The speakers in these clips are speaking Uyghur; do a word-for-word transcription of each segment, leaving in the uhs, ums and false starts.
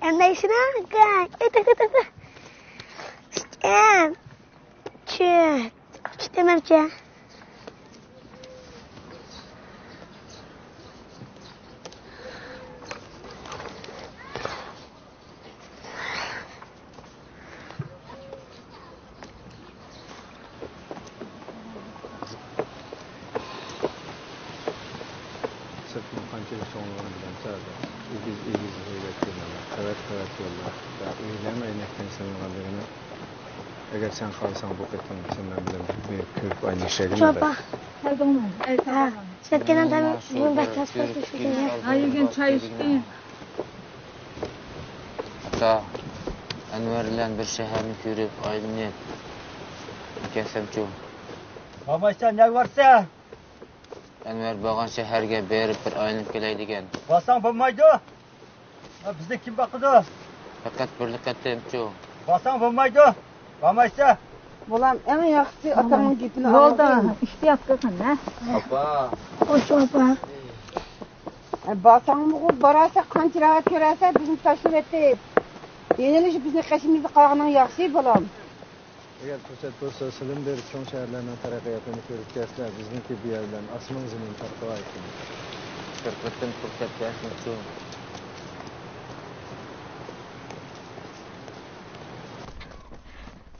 ئەمدى شۇنىڭ ئىكەن. ئېتىك، ئېتىك. ئىكەن. چۈ. چۈشتى مەنچە. سىرتنىڭ قانچىلىك چوڭلۇقىنى بىلەمسىز ھازىر؟ ئېگىز، ئېگىز ھەيۋەت يوللار، قەۋەت، قەۋەت يوللار ۋە ئۆيلەرمۇ ئەينەكتىن سېلىنغانلىقىنى، ئەگەر سەن خالىساڭ، بۇ قېتىم سەن مەن بىلەن بىر كۆرۈپ ئايلىنىشايلى. شۇ ئاپا. ھە، سەتكەنەن تەمىن بۇ بەك تاس بولسۇن. ھە، يېگىن چاي ئىچتىڭ. ئاتا، ئەنۋەر بىلەن بىر شەھەرنى كۆرۈپ ئايلىنىپ كەلسەمچۇ؟ بارمايسەن، نەگە بارسەن؟ ئەنۋەر بارغان شەھەرگە بېرىپ بىر ئايلىنىپ كېلەي دېگەن. بارساڭ بولمايدۇ. ھە، بىزنى كىم باقىدۇ؟ پەقەت بىرلا قېتىمچۇ؟ بارساڭ بولمايدۇ. بارمايسەن. بالام، ئەڭ ياخشىسى ئاتاڭنىڭ گېپىنى يولدا ئاڭلىغىن. ئىھتىيات قىلغىن، ھە؟ ئاپا. خوش، ئاپا. ئە، بارساڭمۇ بارارسەن، قانچە راھەت كۆرەرسەن، بىزنى تاشلىۋېتىپ. يەنىلا شۇ بىزنىڭ قېشىمىزدا قالغىنىڭ ياخشى، بالام. ئەگەر پۇرسەت بولسا، سىلىمۇ بېرىپ چوڭ شەھەرلەرنىڭ تەرەققىياتىنى كۆرۈپ كەلسىلەر، بىزنىڭكى بۇ يەر بىلەن ئاسمان زېمىن پەرقى بار ئىكەن. بىر قېتىم پۇرسەت بەرسىڭچۇ؟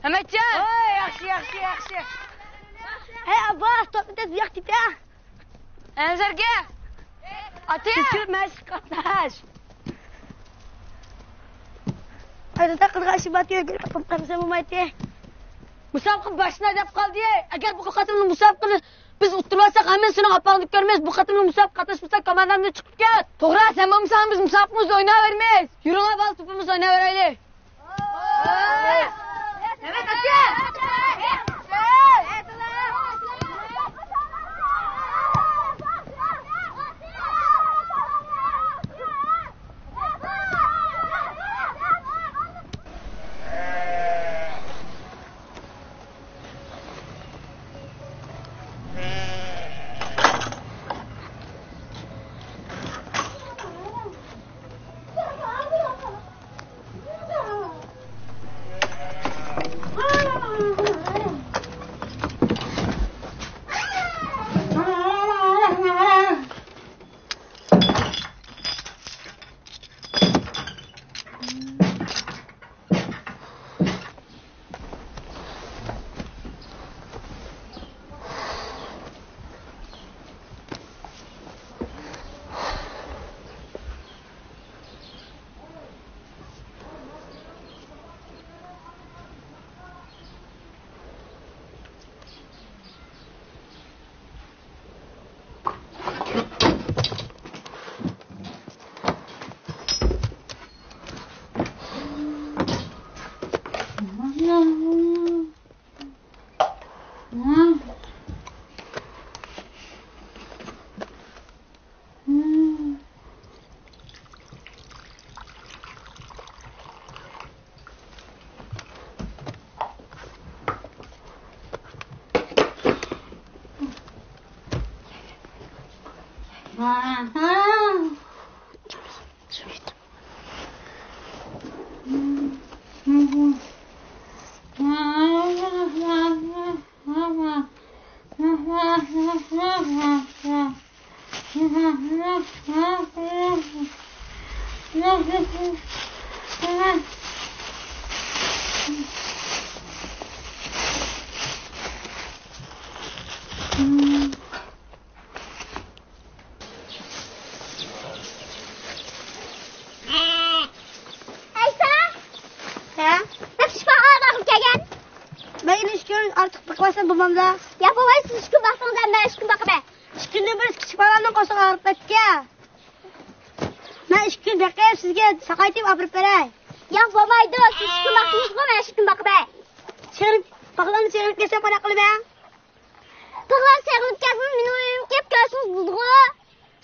ھەمەتجان! ۋاي، ياخشى، ياخشى، ياخشى. ھەي، ئابباس، توپنى تېز بۇ ياققا تېپە. ئەنزەرگە! ئاتى! كۆپ مەشىق قاتناش. ئايدا قىلغان ئىشىم بار، يۈگۈرۈپ ئاپام قارىسا بولمايتتى. مۇسابىقە باشلا دەپ قالدى. ئەگەر بۇ قېتىملىق مۇسابىقىنى بىز ئۇتتۇرۇۋالساق، ھەممىمىز سېنىڭ ئاپاڭنى كۆرىمىز. بۇ قېتىملىق مۇسابىقە قاتناشمىساڭ، كاماندامدىن چىقىپ كەت. توغرا، سەن بولمىساڭ، بىز مۇسابىقىمىزدا ئويناۋەرمەيمىز. يۈرۈڭلار، بالىلار، توپىمىزدا ئويناۋېرەيلى. ئەيسا! ھە؟ مەن شىپاخانىغا بېرىپ كەلگەن. مەن ئىككى كۈن ئارتۇق بېقىۋالسام بولمامدۇ؟ يا بولمايدۇ، سىز ئىككى كۈن باقسىڭىز، مەن ئۈچ كۈن باقىمەن. ئىككى كۈندىن بېرى كىچىك بالامنىڭ قورسىقى ئاغرىپ كەتتى. مەن ئىككى كۈن بېقىپ، سىزگە ساقايتىپ ئاپىرىپ بېرەي. ياق، بولمايدۇ، سىز ئىككى كۈن باقتىڭىزغۇ، مەن ئۈچ كۈن باقىمەن. سېغىنىپ، باغلارنى سېغىنىپ كەلسەم قانداق قىلىمەن؟ باغلارنى سېغىنىپ كەلسىڭىز، مېنىڭ ئۆيۈمگە كېلىپ كۆرسىڭىز بولىدىغۇ.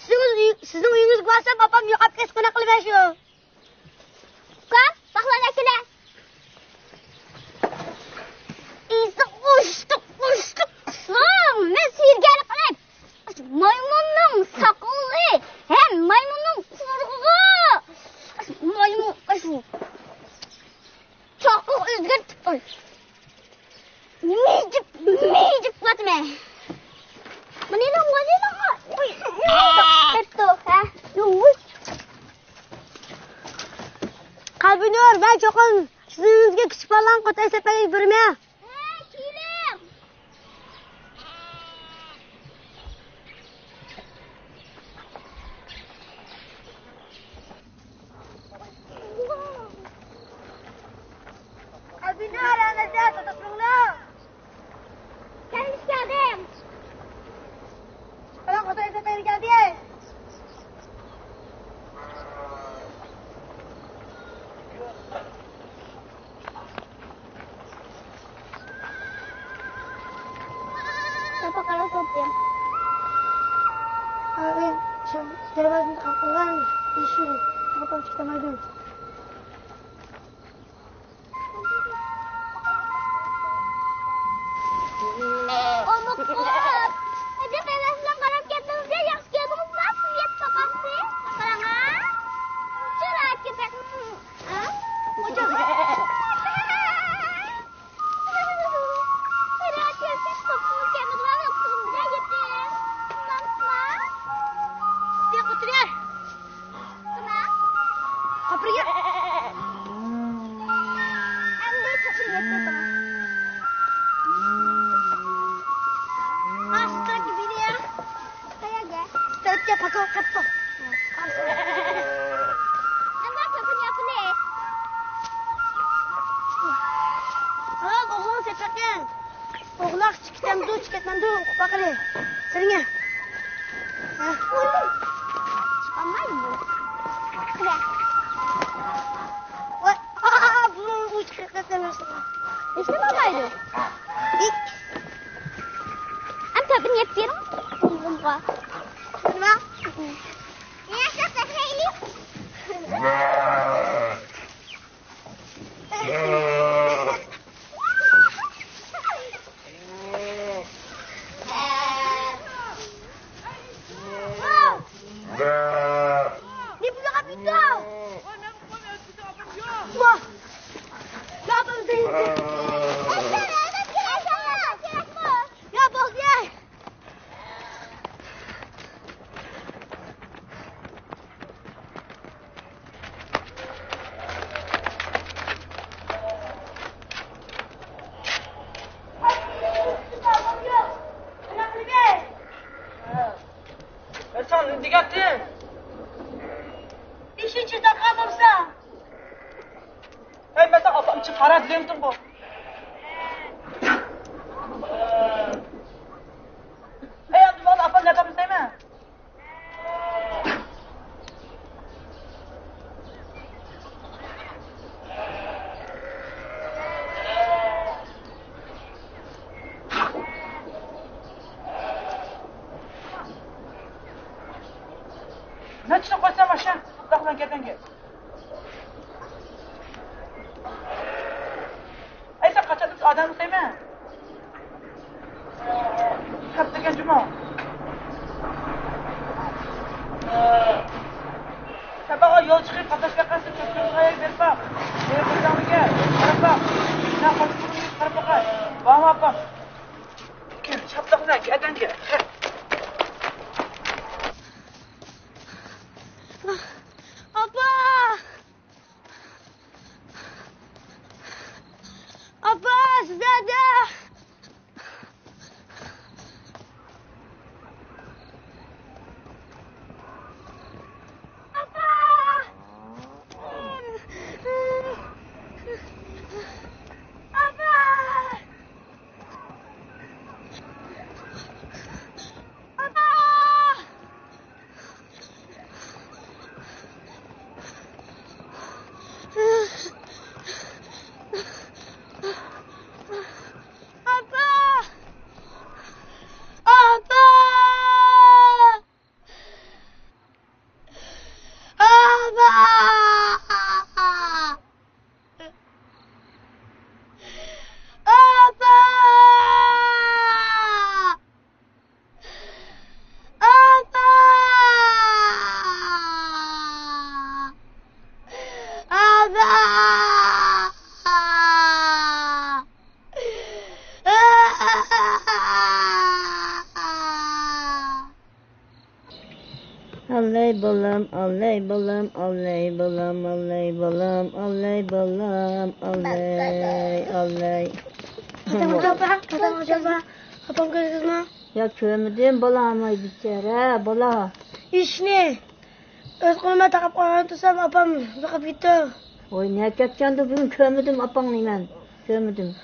سىزنىڭ ئۆي-، سىزنىڭ ئۆيىڭىزگە بارسام، ئاپام يوقاپ كەتسە قانداق قىلىمەن شۇ؟ ئۇكام، باغلارنى ئەكېلە. ئىززىق ئۇشتۇق، ئۇشتۇق، ئۇشتۇق. مەن سىزگە قاراپ، مايمۇننىڭ ساقىلى ھەم مايمۇننىڭ قۇرۇقىغا، مايمۇن، ئاشۇ چاقىق ئۆزگەرتىپ قوي. مىجىپ، مىجىپ قىلاتىمەن. مانا، مانا، مانا. قېپتۇ، ھە؟ قەلبىنۇر، مەن چوقۇم سىزنىڭ ئۆيىڭىزگە كىچىك بالىلارنى قوتاي سەپەرگە بېرىمەن. ھە، كېلىڭ. ئەبىنۇر، ئەنەسە، تۇتۇپ تۇرۇڭلار. كەلدىم، كەلدىم. قاراڭ، خوتۇن ئېزىپ بەرگەن. ساپا قارا سوپتى. ئاغىنىم، دەرۋازىنى قاقىلغان، ئىشىك، قاپاپ چىقمايدۇ. ئومۇق قوپ. ئەجەب ھەۋەس بىلەن قاراپ كەتتىڭىز يا، ياخشى كەلدىڭىزمۇ؟ سۈيەت پاپاقسى. قاراڭا. شۇ راھەت كېپەك. ھە؟ مۇجۇ. راھەت كەلسە، توپىمىز كەلمىدىغان ۋاقتىمىزدا يېتىش. تۇتۇڭلار. قاپىرىگە. ئەمدى چوقۇم يەتتى تاڭ. ھازىر تەرەپكە بېرەي. قەيەرگە؟ تەرەپكە پاكا قاپتۇ. ئەمما كۆپىنى ياپىلى. ھا، بوغۇڭ سېپىقىڭ. ئوغلاق چىقىتەمدۇ، چىقىتمەمدۇ، ئۇقۇپ باقىلى. سىرىڭە. ھە. چىقالمايدۇ بۇ. قېنى. ۋاي، ئا، بۇ، بۇ چىقىتمەمدۇ. ھېچنېمە بولمايدۇ. ھېچ. ئەم تۆپىنى يەپ بېرىڭ. بۇمغا. نېمە؟ ياشاپ تاشلايلى. سەن نېمە دېگەنتىڭ؟ بېشىنچى تاقا بولسا. ھەي، مەن ساڭا ئاپامچە قارا دېگەنتىمغۇ. ھەي، ئابدۇللا، ئاپام نەدە ئىزدەيمەن. نەچچە قويسام ئاشۇ، قۇداقنىڭ گەپىڭگە. ئەي، سەن قاچان ئادەم ئىزدەيمەن؟ خەپ دېگەن جۇمۇ. سەن ماڭا يول چىقىپ قاتناشماي قالسا، كۆپ كۆرىدىغان يەرگە بېرىپ باق. مېنى قىلىدىغانمىكەن؟ قاراپ باق. مەن قاچىپ قارىمىغان. بارمۇ ئاپام؟ كەل، شاپتۇق بىلەن گەدەنگە. ئاپا! ئاپا، سىزلەردە! ئاپا! ئاپا! ئاپا! ئاپا! ئاپا! ئاپا! ئاپا! ئاپا! ئاپا! ئاللاي بالام، ئاللاي بالام، ئاللاي بالام، ئاللاي بالام، ئاللاي بالام، ئاللاي، ئاللاي. قاچان، قاچان، قاچان، قاچان، ئاپام كۆردىڭىزمۇ؟ يا، كۆرمىدىم، بالام، ئاي، بىچارە بالا. ئىشنى ئۆز قولۇم بىلەن تاقاپ قالغان تۇرسام، ئاپام يوقاپ كېتىپتۇ. ۋاي، نەگە كەتكەندۇ؟ بۈگۈن كۆرمىدىم ئاپاڭنى مەن. كۆرمىدىم.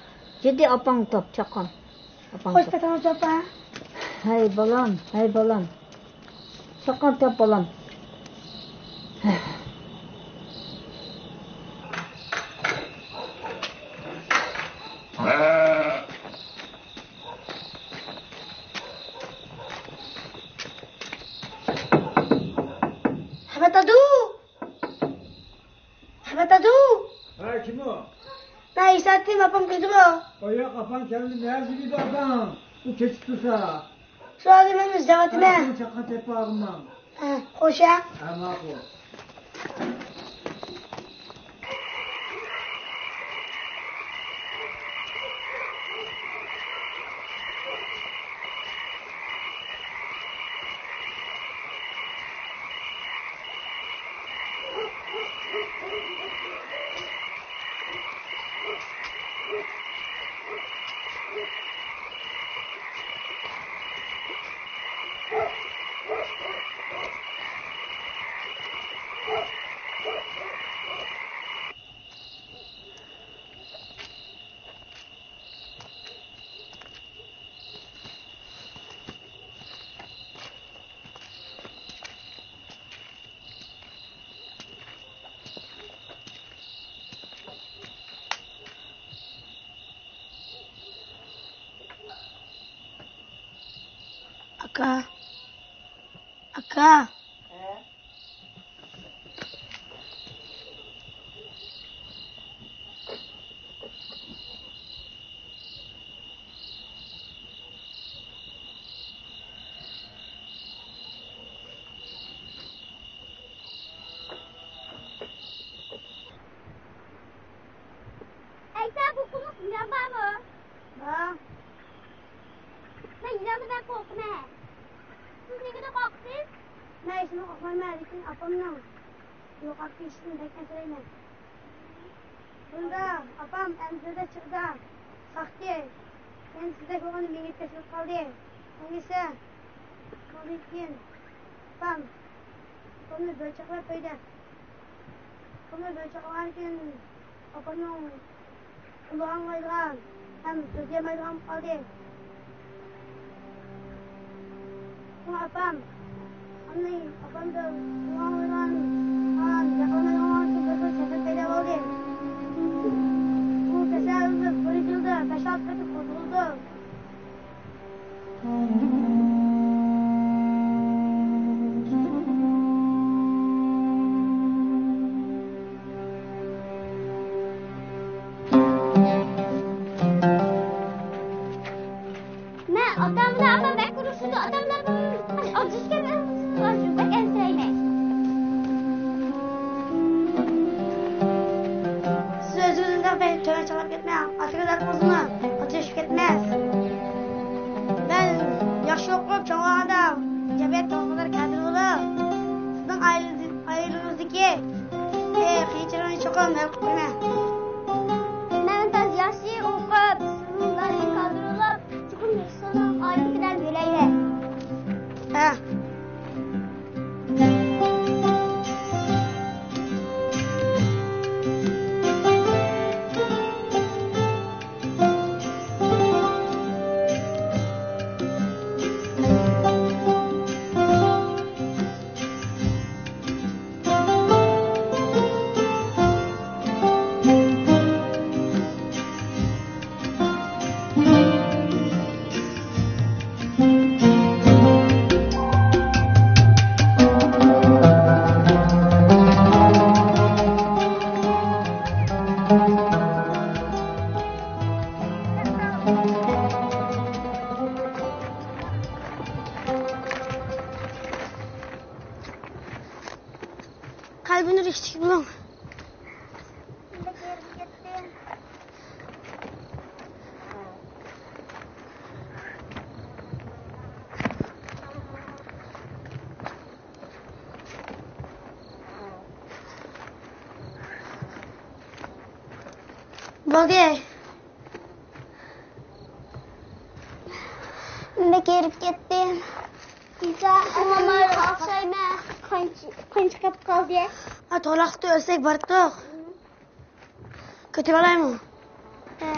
جىددىي ئاپاڭنى تاپ، چاققان. ئاپاڭنى خوش تاپ. پەتىڭىز، ئاپا. ھەي، بالام، ھەي، بالام. چاققان تاپ، بالام. ئەمەت دادۇ! ئەمەت دادۇ! ھە، كىم ئۇ؟ مەن ئىساتتىم، ئاپام كىردىمۇ؟ ئۇ ياق، ئاپاڭ كەلدى، نەرسە يېدى ئاپاڭ؟ ئۇ كېچىكىپ تۇرسا. شۇ ھازىر مەن ئىزدەۋاتىمەن. ھە، چاققان تېپىپ ئالغىنىڭ. ھە، خوش ھە. ھە، ماقۇل. ئاكا. ئاكا. ھە؟ ئەيسا، بۇ قۇملۇق يىلان بارمۇ؟ بار. مەن يىلاندىن بەك قورقىمەن. سىز نېمىدىن قورقىسىز؟ مەن ھېچنېمىدىن قورقمايمەن، لېكىن ئاپامنىڭ يوقاپ كېتىشىدىن بەك ئەنسىرەيمەن. بۇندا ئاپام ئەمدىدە چىقىدا ساقچى. يەنە سىزدەك بولغاندا مېڭىپ تەشۋىق قالدى. ئەمىسە، بۇندىن كېيىن ئاپام بۇنى بىر چاقلاپ قويدى. بۇنى بىر چاقلىغاندىن كېيىن ئاپامنىڭ قۇلىقى ئاڭلايدىغان ھەم سۆزلىيەلمەيدىغان بولۇپ قالدى. شۇڭا ئاپام، ئاندىن ئاپامدا قۇلىقى ئاڭلايدىغان ھەم گەپ قىلمايدىغان بولغان ئۈچۈن بىر خىل كېسەل پەيدا بولدى. بۇ كېسەل بىر يىلدا بەش-ئالتە قېتىم قوزغىلىدۇ. مەن ئاتام بىلەن ئاپام بەك ئۇرۇشىدۇ. ئاتام بىلەن ئاپام ئاجرىشىپ كەتمەسمۇ؟ بەك ئەنسىرەيمەن. قەلبىنى رىشتىك بولۇڭ. بولدى. بەك ھېرىپ كەتتىم. ئىسا، ئەمما ئوخشايمەن. قانچە، قانچە قېلىپ قالدى؟ ھە، توغراقتا ئۆتسەك بارتۇق. كۆتۈرۈۋالايمۇ؟ ھە.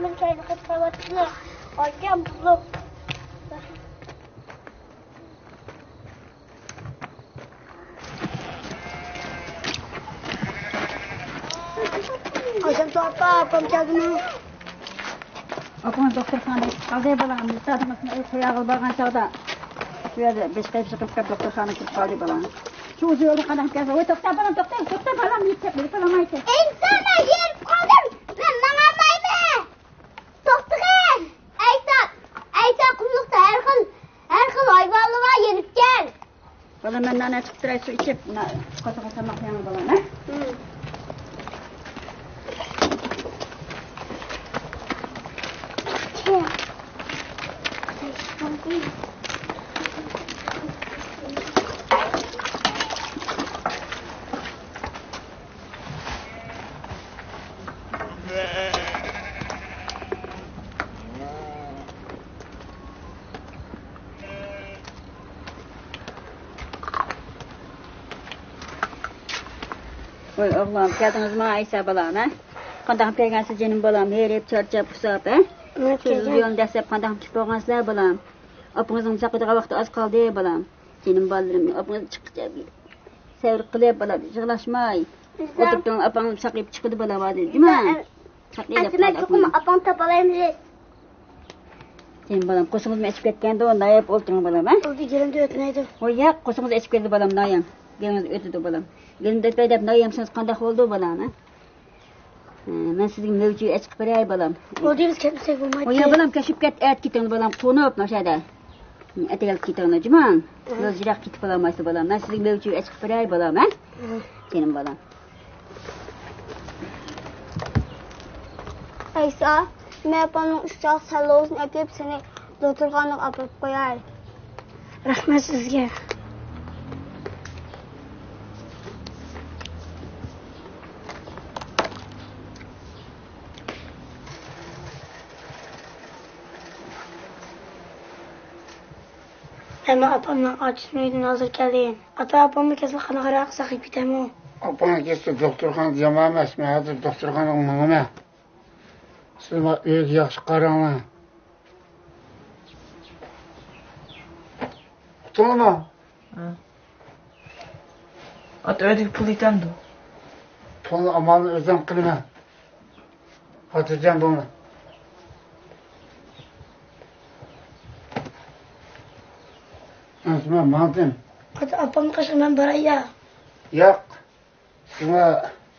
مەن چاينى قېتىپ قاۋاتىمەن. ئاكام بۇزۇپ. ئايشەمسۇ ئاپا، ئاپام كەلدىمۇ؟ ئاپىڭىز دوختۇرخانىدا قالدى بالام. دادىڭىزنى ئۆي قوياغىلى بارغان چاغدا شۇ يەردە بېشى قېيىپ، دوختۇرخانىغا كىرىپ قالدى بالام. شۇ ئۇزۇن يولدا قانداق كەلسە، ۋاي توختا بالام، توختا، توختا بالام، يېتىپ، يېتىپ بولمايتتى. ئىنسان، يېرىپ قالدىم. مەن ماڭالمايمەن. توختىغىن! ئەيسا، ئەيسا، قۇملۇقتا ھەر خىل، ھەر خىل ھايۋانلار بار، يېنىپ كەل. بالام، مەن نان ئېچىپ تۇراي، سۇ ئىچىپ، قوسىغا تاماق يەڭ بالام، ھە؟ ۋاي ئوغلۇم، كەلدىڭىزمۇ ئەيسا بالام، ھە؟ قانداق كەلگەنسىز جېنىم بالام، ھېرىپ، چارچاپ، ئۇسساپ، ھە؟ شۇ يولنى دەسسەپ قانداق كېتىپ بولغانسىلەر بالام؟ ئاپىڭىزنىڭ چاقىدىغان ۋاقتى ئاز قالدى بالام. جېنىم بالىلىرىم، ئاپىڭىز چىققىچە سەۋر قىلىپ بالام، يىغلاشماي ئولتۇرۇپ تۇرۇڭ، ئاپاڭ ساقىيىپ چىقىدۇ بالام، ھازىر جۇما. ئەمدى مەن چوقۇم ئاپاڭنى تاپالايمەن. سېنىڭ بالام، قوسىقىڭىزمۇ ئېچىپ كەتكەندۇ، ناياپ ئولتۇرۇڭ بالام، ھە؟ ئۇ گېلىمدە ئۆتمەيدۇ. ھوي ياق، قوسىقىڭىز ئېچىپ كەتتى بالام، ناياڭ. گېلىڭىز ئۆتىدۇ بالام. گېلىمدە ئۆتمەي دەپ ناياڭ يەمسىڭىز قانداق بولىدۇ بالام، ھە؟ ھە، مەن سىزگە مېۋە-چېۋە ئېچىقىپ بېرەي بالام. بولدى، بىز كەتمىسەك بولمايدۇ. ھوي ياق بالام، كەچۈگۈپ كەت، ئەتە كېتىڭ بالام، قونۇپ ماشەدە. ئەتىگەن كېتىڭلار جۇمۇ. يول يىراق كېتىپ بولالمايسىز بالام. مەن سىزگە مېۋە-چېۋە ئېچىقىپ بېرەي بالام، ھە؟ جېنىم بالام. ئەيسا، مەن ئاپامنىڭ ئۈچ چاق سەللىۋىسىنى ئەكىرىپ، سېنى دوختۇرخانىغا ئاپىرىپ قوياي. رەھمەت سىزگە. ئەمما ئاپامنىڭ ئاچىسىنىڭ ئۆيىدىن ھازىر كەلدىم. ئاتا، ئاپاممۇ كەلسە قانداقراق ساقىيىپ كېتەرمۇ؟ ئاپاڭ كەلسە دوختۇرخانىدا يامان ئەمەس، مەن ھازىر دوختۇرخانىغا ماڭىمەن. سىزمۇ ئۆيگە ياخشى قاراڭلار. ئۇقتۇڭلارمۇ؟ ھە. ئاتا، ئۆيدىكى پۇل يېتەمدۇ؟ پۇلنى ئامالنى ئۆزۈم قىلىمەن. خاتىرجەم بولۇڭ. ئەمىسە مەن ماڭدىم. ئاتا، ئاپامنى قېشىغا مەن باراي يا؟ ياق. شۇڭا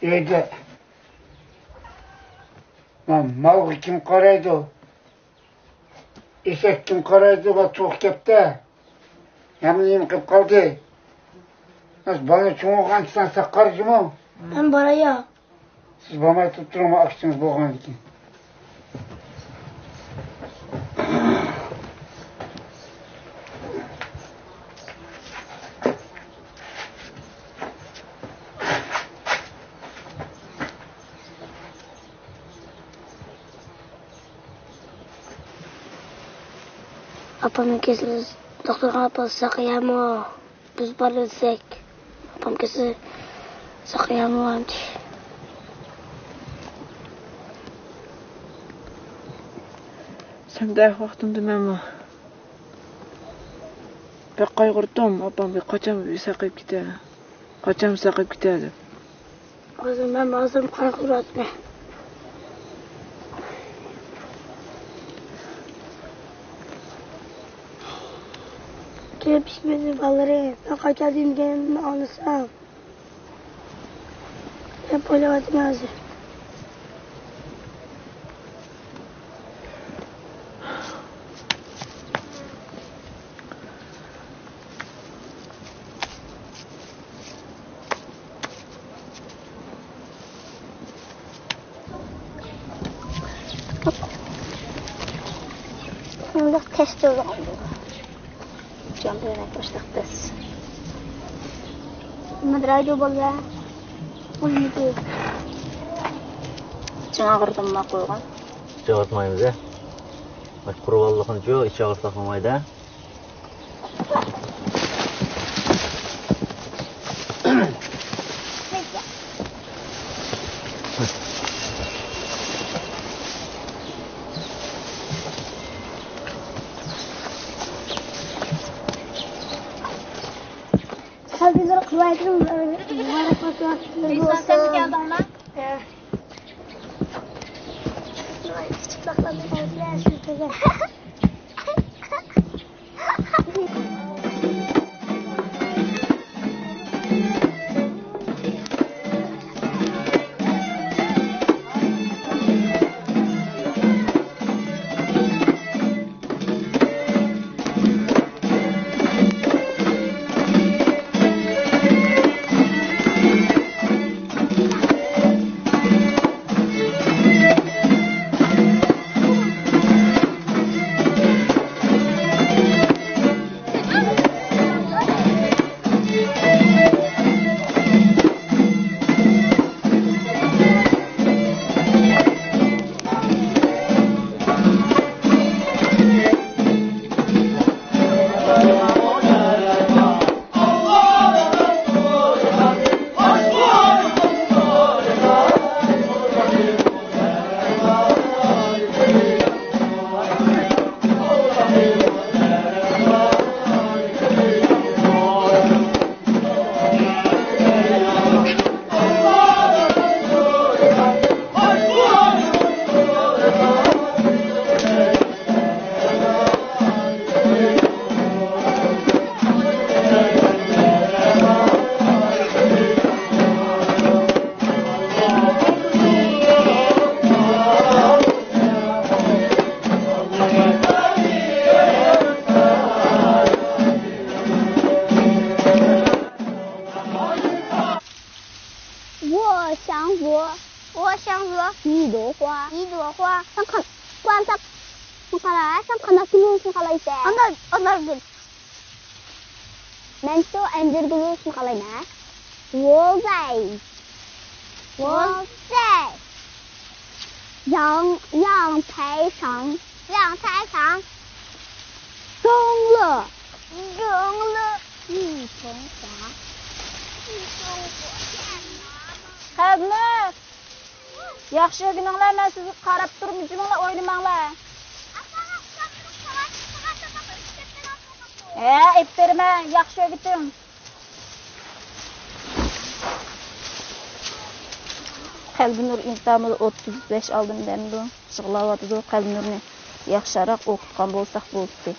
ئۆيدە ما-، مالغا كىم قارايدۇ؟ ئېشەك كىم قارايدۇ؟ ما توق كەپتە. ھەممە نېمە قىلىپ قالدى؟ بالىنى چوڭ بولغانچە سەن ساقار جۇمۇ. مەن باراي يا. سىز بارماي تۇرۇپ تۇرۇڭ، ئاكىچىڭىز بولغاندىكىن. ئاپامنىڭ كېسىلى دوختۇرخانىغا ئاپارساق يەمۇ؟ بىز بارىمىز دېسەك، ئاپام كېسىلى ساقىيالمىغانتى. سەندەك ۋاقتىمدا مەنمۇ بەك قايغۇردۇم، ئاپام بىر قاچان بىر ساقىيىپ كېتەر، قاچان بىر ساقىيىپ كېتەر دەپ. ھازىر مەن ھازىرمۇ قايغۇرۇۋاتىمەن. كېلىپ ئىشمىدى بالىلىرى، مەن قايتاردىن دېگەننى ئاڭلىسام. دەپ ئويلاۋاتىمەن ھازىر. مۇنداق تەس تۇرىدىغان بولدى. جان بەرمەي باشلاق تەس. مىدىرايدۇ بالىلار. ئۇلىدۇ. جان ئاغرىدىمۇ قويغان. ئىچ ئاغرىتمايمىز، ھە؟ قۇربانلىقىنىچۇ، ئىچ ئاغرىتساق بولمايدۇ، ھە؟ ئۇ شاڭ زۇ. ئۇ شاڭ زۇ. يۈ دو خۇا. يۈ دو خۇا. سەن قان-، قۇۋانساق، سەن قارا، سەن قانداق گۈل بولۇشنى خالايسەن؟ ئانار، ئانار گۈل. مەنچۇ ئەنجۈر گۈل بولۇشنى خالايمەن. ۋوزەي. ۋوزەي. ياڭ، ياڭ تەي شاڭ. 阳台上。 دۇڭلۇ. دۇڭلۇ. 一桐花. قەلبىنۇر! ياخشى ئۆگىنىڭلار، مەن سىزگە قاراپ تۇرۇپ، جىمىڭلار، ئوينىماڭلار. ھە، ئېيتىپ بېرىمەن، ياخشى ئۆگىتىڭ. قەلبىنۇر ئىمتىھانىدا ئوتتۇز بەش ئالدىم دەمدۇ؟ يىغلاۋاتىدۇ. قەلبىنۇرنى ياخشىراق ئوقۇتقان بولساق بولاتتى.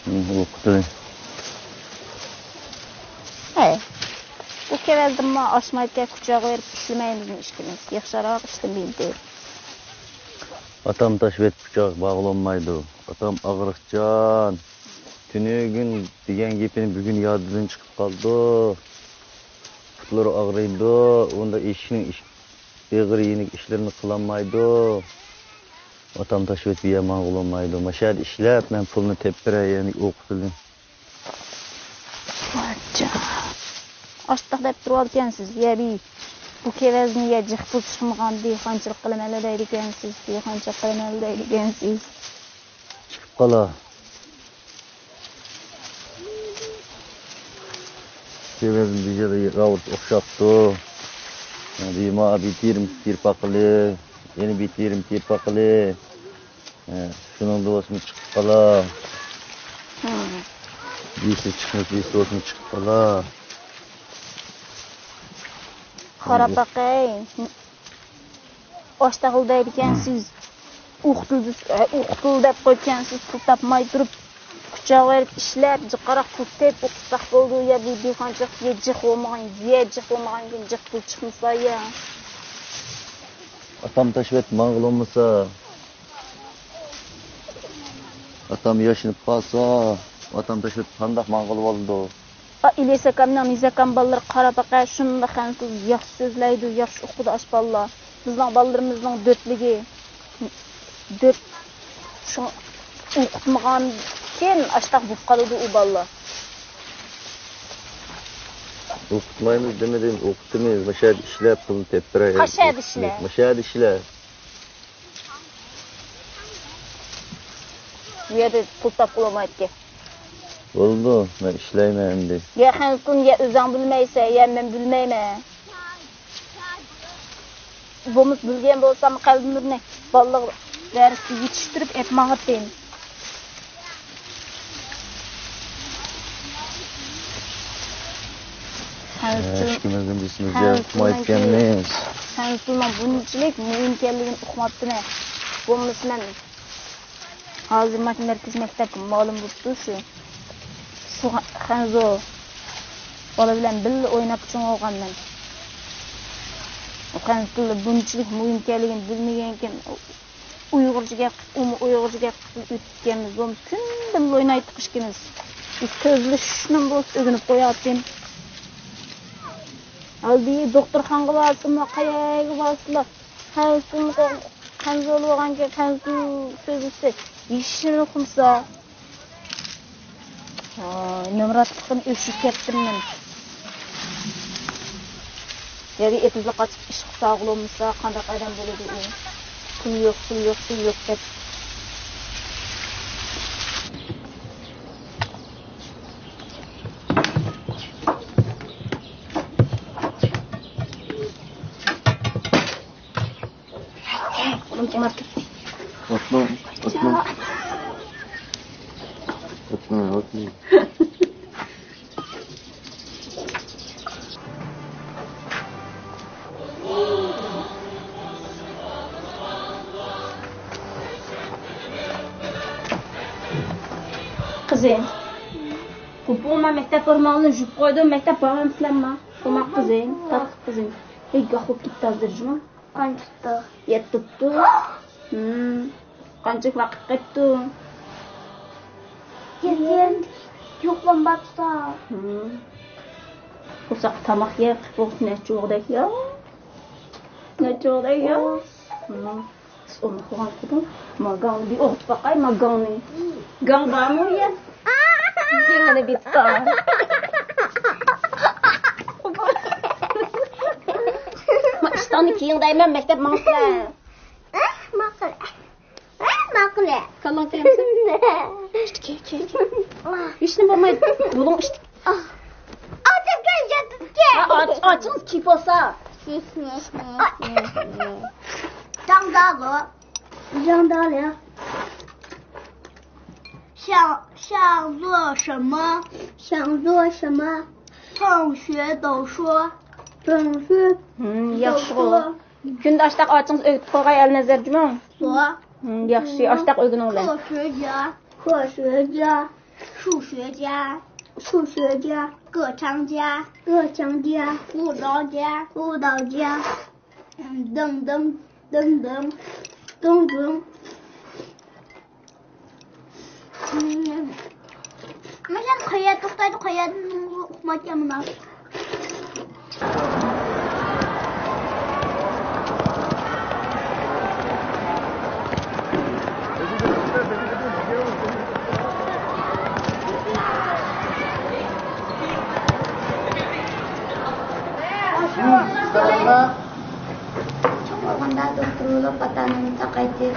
ھىم، ئوقۇتىلى. ھەي، بۇ كېۋەزدىمۇ ئاشمايكە كۇچاغا بېرىپ ئىشلىمەيمىزمۇ ئىككىمىز؟ ياخشىراق ئىشلىمەيدۇ. ئاتام تاشىۋېتىپ كۇچاغا بارغىلى بولمايدۇ. ئاتام ئاغرىقچان. تۈنۈگۈن دېگەن گېپىنى بۈگۈن يادىدىن چىقىپ قالىدۇ. پۇتلىرى ئاغرىيدۇ. ئۇنداق ئىشنىڭ ئىش-، ئېغىر يېنىك ئىشلىرىنى قىلالمايدۇ. ئاتام تاشىۋېتىپ يەر ماڭغىلى بولمايدۇ. ماشۇ يەردە ئىشلەپ، مەن پۇلنى تېپىپ بېرەي، يەنى ئوقۇتىلى. ئاشتاق دەپ تۇرۇۋالىدىكەنسىز، يە بى، بۇ كېۋەزنى يە جىق پۇل چىقمىغان، دېھقانچىلىق قىلىمەنلا دەيدىكەنسىز، دېھقانچىلىق قىلىمەنلا دەيدىكەنسىز. چىقىپ قالا. كېۋەزنى بىر يەردە راۋۇرۇس ئوخشاپتۇ. دېما بىتىرىم تىرپاقلى، يەنە بىتىرىم تىرپاقلى. ھە، شۇنىڭدا بولسىمۇ چىقىپ قالا. ھە. يېسە چىقمىسا، يېسە بولسىمۇ چىقىپ قالا. قاراپ باقاي. ئاشتاغىل دەيدىكەنسىز. ئوقۇتۇل، ئوقۇتۇل دەپ قويىدىكەنسىز، پۇل تاپماي تۇرۇپ. جاۋ بېرىپ ئىشلەپ، جىقراق پۇل تېپىپ ئوقۇتساق بولىدۇ. يا بۇ دېھقانچىلىقتا يە جىق بولمىغان، يە جىق بولمىغاندىكىن جىق پۇل چىقمىسا يا. ئاتام تاشلاپ ماڭغىلى بولمىسا، ئاتام ياشىنىپ قالسا، ئاتام تاشلاپ قانداق ماڭغىلى بولىدۇ؟ ئا، ئىلياس ئاكامنىڭ، نىزا ئاكام بالىلىرى قاراپ باقە، شۇنداق خەنزۇ ياخشى سۆزلەيدۇ، ياخشى ئوقۇيدۇ ئاش بالىلار. بىزنىڭ بالىلىرىمىزنىڭ دۆتلۈكى، دۆت، شۇ ئوقۇتمىغانكىن ئاشتاق بولۇپ قالىدۇ ئۇ بالىلار. ئوقۇتمايمىز دېمىدىم، ئوقۇتىمىز. مۇشۇ يەردە ئىشلەپ، پۇل تېپىپ بېرەي. قاشۇ يەردە ئىشلە. مۇشۇ يەردە ئىشلە. بۇ يەردە پۇل تاپقىلى بولمايدىكەن. بولىدۇ، مەن ئىشلەيمەن ئەمدى. يا خەنزۇنى يا ئۆزۈڭ بىلمەيسەن، يا مەن بىلمەيمەن. بولمىسا بىلگەن بولسام قەلبىمىزنى بالىلىق دەرسكە يېتىشتۈرۈپ ئېلىپ ماڭاتتىم. خەنزۇ تىل، ئىككىمىزدىن بىرسىمىز خەنزۇ تىلنىڭ، ياقمايدىكەنمىز. خەنزۇ تىلنىڭ بۇنچىلىك مۇھىم ئىكەنلىكىنى ئۇقماپتىمەن. بولمىسا مەن ھازىر مانا مەركىزىي مەكتەپكە مۇئەللىم بوپتۇ شۇ. شۇ خەنزۇ بالا بىلەن بىللە ئويناپ چوڭ بولغان مەن. ئۇ خەنزۇ تىلى بۇنچىلىك مۇھىم ئىكەنلىكىنى بىلمىگەنكىن، ئۇيغۇرچە گەپ قىلىپ، ئۇمۇ ئۇيغۇرچە گەپ قىلىپ ئۆتكەنمىز. بولمىسا كۈندە ئوينايتتۇق ئىككىمىز. بىز سۆزلىشىشنىمۇ بولسا ئۆگىنىپ قوياتتىم. ھالبۇكى دوختۇرخانىغا بارسىمۇ، قەيەرگە بارسىلا، خەنزۇ تىلىنى، خەنزۇ بولغانكىن خەنزۇ سۆزلىسە، ھېچنېمە ئۇقمىسا. ۋاي، نامراتلىقتىن ئۆچۈپ كەتتىم مەن. يەنە ئېتىزلىق ئاچىپ ئىشقا سالغىلى بولمىسا، قانداق ئادەم بولىدۇ ئۇ؟ پۇل يوق، پۇل يوق، پۇل يوق دەپ. قولۇم قىيناپ كەتتى. ئاتماڭ، ئاتماڭ. ئاتماڭ، ئاتماڭ. قىزىم، قوپۇڭ، مەن مەكتەپ فورماڭلارنى يۇيۇپ قويدۇم، مەكتەپ بارغانسىلەرما؟ قوماق قىزىم، تاتلىق قىزىم. ھېي، گاھ بولۇپ كېتىپتۇ ھازىر جۇمۇ. قانچە تۇتتى؟ يەتتە تۇتتى. ھىم. قانچىلىك ۋاقىت قېپتۇ؟ كېلگەن يوقلام بارسا. ھىم. قورساققا تاماق يەپ قېپىپ نەچچە ئوغدەك يا. نەچچە ئوغدەك يا. ھىم. سىز ئۇنى قىلغان قىدىڭ. ما گاڭنى بىر ئوغۇت باقاي، ما گاڭنى. گاڭ بارمۇ يا؟ گېڭىنى بىتقان. ما ئىشتاننى كىيىڭ دەيمەن، مەكتەپ ماڭسىلەر. ماقۇل. ماقۇل. كاللاڭ كەمسە. ئىشتە كىي، كىي، كىي. ھېچنېمە بولمايدۇ. بۇلۇڭ ئىشتە. ئاچىڭ كەلگەن. ئاچىڭىز كىيىپ بولسا. 当大哥。 想做什么？想做什么？同学都说。同学都说。 ھىم، ياخشىغۇ. كۈندە ئاشتاق ئاچىڭىز ئۆگىتىپ قويغاي، ئەلنەزەر جۇمۇ. 说。ھىم، ياخشى، ئاشتاق ئۆگىنىڭلار. 科学家。科学家。数学家。数学家。歌唱家。歌唱家。舞蹈家。舞蹈家。 دىڭ دىڭ، دىڭ دىڭ، دىڭ دىڭ. مەسىلەن، قەيەردە توختايدۇ، قەيەردىن ئۇقمايدىكەن مانا. چوڭ بولغاندا دوختۇر بولۇپ، ئاتا-ئانامنى ساقايتىپ،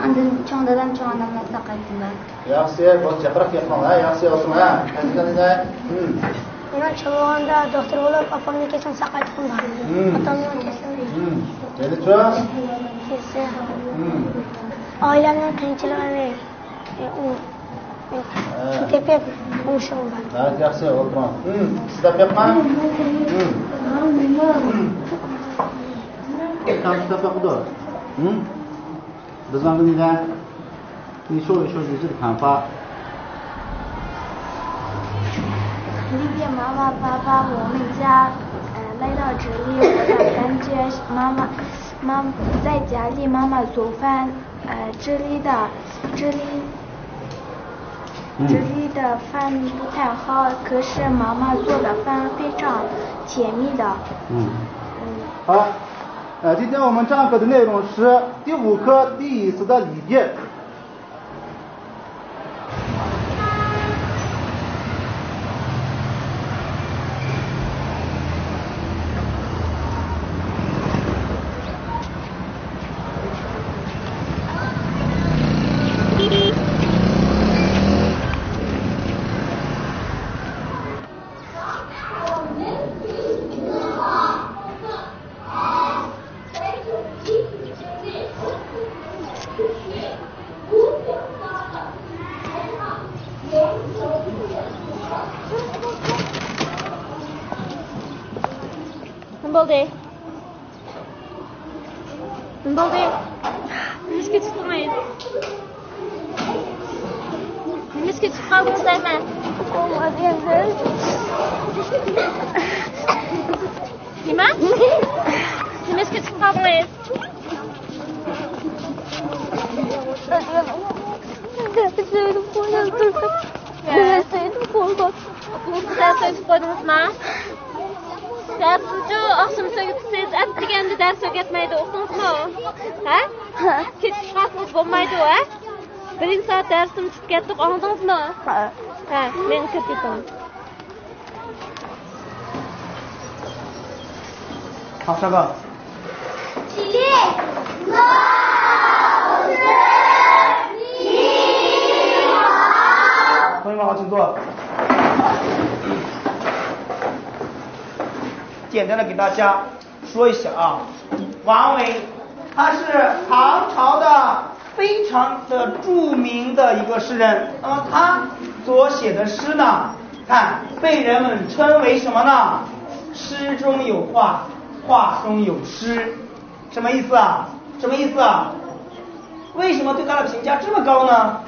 ئاندىن چوڭ دادام، چوڭ ئاناملارنى ساقايتىمەن. ياخشى، بولدى، جىقراق گەپ قىلىڭ، ھە؟ ياخشى، ئولتۇرۇڭ، ھە؟ مەن چوڭ بولغاندا دوختۇر بولۇپ، ئاپامنىڭ كېسىنى ساقايتقۇم بار. ئاتامنىڭ كېسىنى. يەنىچۇ؟ كېسە. ئائىلەمنىڭ قىيىنچىلىقىنى تېپىپ ئوڭشىغۇم بار. ھە، ياخشى، ئولتۇرۇڭ. سىز دەپ بېقىڭ. ئۇكام سىز دەپ بېقىدۇ. بىز ماڭغىنىدا، 你说一说你自己看法。谢谢妈妈、爸爸，我们家，呃，来到这里，我的感觉是妈妈，妈，在家里妈妈做饭，呃，这里的，这里，嗯。这里的饭不太好，可是妈妈做的饭非常甜蜜的。嗯。嗯。好，呃，今天我们上课的内容是第五课第一次的理解。نېمە بولدى؟ نېمە بولدى؟ نېمىشقا چىقتىڭىز؟ نېمىشقا چىقىپ قالدىڭىز دەيمەن؟ نېمە؟ نېمىشقا چىقىپ قالدىڭىز؟ دەرس ئۆگىتىپ قويدىڭىزما؟ دەرسنىچۇ ئاخشام ئۆگىتىسىز، ئەتىگەندە دەرس ئۆگەتمەيدۇ، ئۇقتىڭىزمۇ؟ ھە؟ كېچىكىپ قالسىڭىز بولمايدۇ، ھە؟ بىرىنچى سائەت دەرسنى ئۇنتۇپ كەتتۇق، ئاڭلىدىڭىزمۇ؟ ھە. ھە، مېڭىپ كېتىڭ. قاقشاپلا. قويماغاچ ئۇنتۇپ. 简单的给大家说一下啊，王维他是唐朝的非常的著名的一个诗人。那么他所写的诗呢，看，被人们称为什么呢？诗中有画，画中有诗。什么意思啊？什么意思啊？为什么对他的评价这么高呢？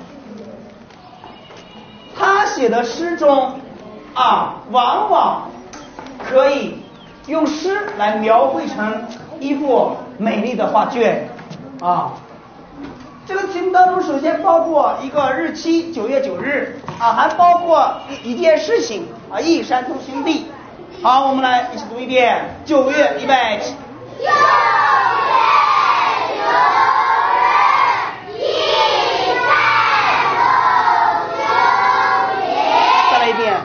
他写的诗中啊，往往可以用诗来描绘成一幅美丽的画卷啊。这个题目当中，首先包括一个日期，九月九日啊，还包括一一件事情啊，忆山东兄弟。好，我们来一起读一遍。九月，预备，起。再来一遍。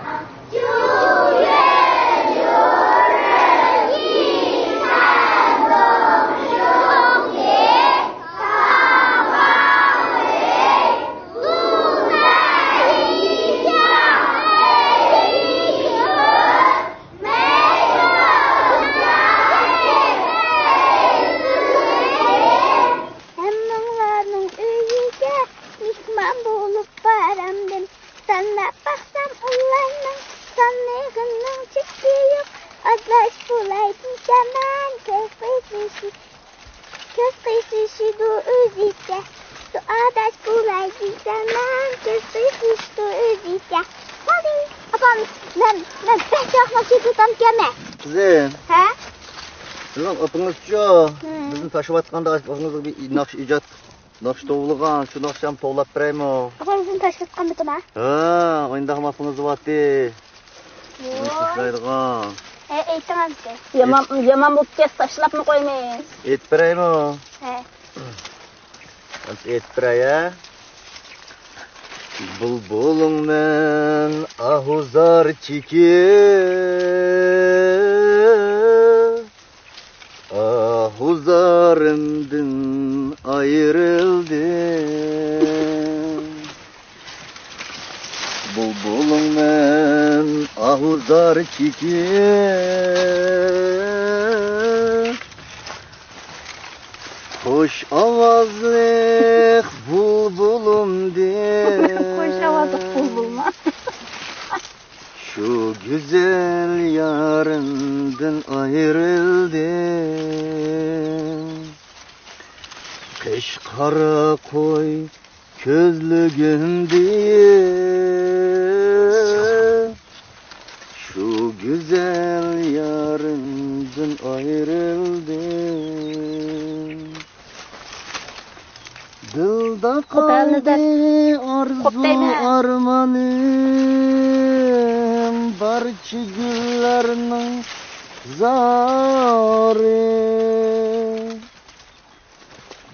ھەممىڭلارنىڭ ئۆيىگە مېھمان بولۇپ بارامدىم. ساناپ باقسام ئۇلارنىڭ سانلىقىنىڭ چېكى يوق. ئاداش بولاي دېسەم مەن كۆز قىسىشى، كۆز قىسىشىدۇ ئۆزىچە. سۇ ئاداش بولاي دېسەم مەن كۆز قىسىشىدۇ ئۆزىچە. بولدى. ئاپام، مەن، مەن بەك ياخشى ناخشا ئېيتىۋاتامدىكەنمەن. قىزىم. ھە؟ بىزنىڭ ئاپىڭىزچۇ؟ ھىم. بىزنى تاشلاۋاتقاندا ئاپىڭىزغا بىر ناخشا ئىجاد، ناخشا توۋلىغان، شۇ ناخشامنى توۋلاپ بېرەيمۇ؟ ئاپام بىزنى تاشلاۋاتقانمىدىما؟ ھە، ئاينداقمۇ ئاپىڭىز دەۋاتتى. بىزنى ۋوي. تاشلايدىغان. ھە، ئېيتىڭ ئەمدى. يامان، يامان بولۇپ كەتسە تاشلاپمۇ قويىمىز. ئېيتىپ بېرەيمۇ؟ ھە. ئەمدى ئېيتىپ بېرەي، ھە؟ بۇلبۇلۇڭمەن ئاھۇ زار چېكىپ، ئاھۇ زارىمدىن ئايرىلدىم. بۇلبۇلۇڭمەن ئاھۇ زار چېكىپ، خۇش ئاۋازلىق بۇلبۇلۇمدىن. خۇش ئاۋازلىق بۇلبۇلما. شۇ گۈزەل يارىمدىن ئايرىلدىم. قېشى قارا قوي كۆزلۈكۈمدىن. گۈزەل يارىمدىن ئايرىلدىم. دىلدا قالدى ئارزۇ ئارمانىم، بارچە گۈللەرنىڭ زارى.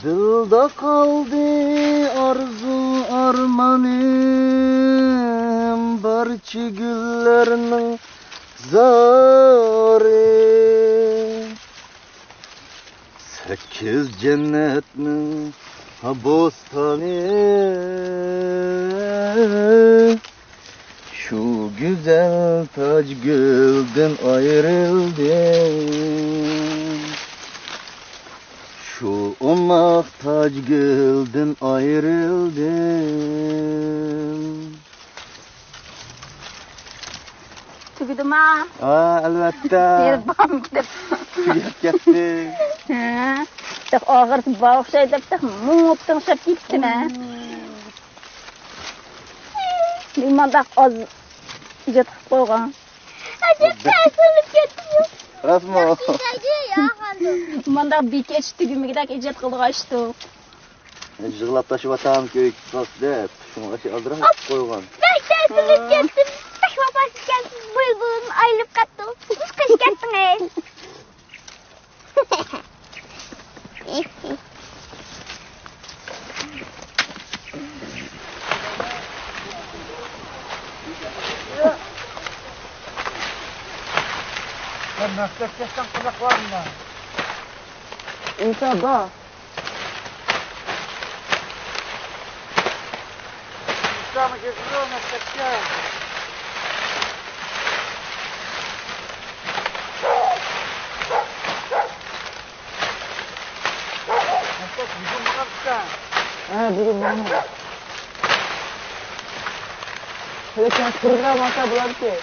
دىلدا قالدى ئارزۇ ئارمانىم، بارچە گۈللەرنىڭ زارى. سەككىز جەننەتنىڭ بوستانى، شۇ گۈزەل تاجگۈلدىن ئايرىلدىم. شۇ ئوماق تاجگۈلدىن ئايرىلدىم. تۈگىدىما؟ ھا، ئەلۋەتتە. يېرى بارمىدى. تۈگەپ كەتتى. ھە. تېخى ئاخىرسى بار ئوخشايدۇ دەپ، تېخى مۇڭۇپ تىڭشاپ كېتىپتىمەن. مانداق ئاز ئىجاد قىلىپ قويغان. ئەجەب تەسىرلىنىپ كەتتىم. راستمۇ؟ مانداق بېكەچ تۈگىمىگۈدەك ئىجاد قىلىدىغان ئىشتۇ. يىغلاپ تاشلىۋاتامكۇ ئۆيگە كېتىۋاتسا دەپ، شۇڭا ئاشۇ ئازراق قويغان. بەك تەسىرلىنىپ كەتتىم. بەك ۋاپاسىز ئىكەنسىز، بۇلبۇلۇم ئايرىلىپ قاپتۇ. سىز قېچىپ كەتتىڭىز. سەن مەكتەپ كەتسەڭ قانداق بولامدۇ؟ ئىنشاللا. ئىسلامغا كەتمىدۇ مەكتەپكە. مەكتەپ بۈگۈن بارمىسەن؟ ھە، بۈگۈن بارمەن. شۇنداق كەچ بىرگە بارسا بولاركى.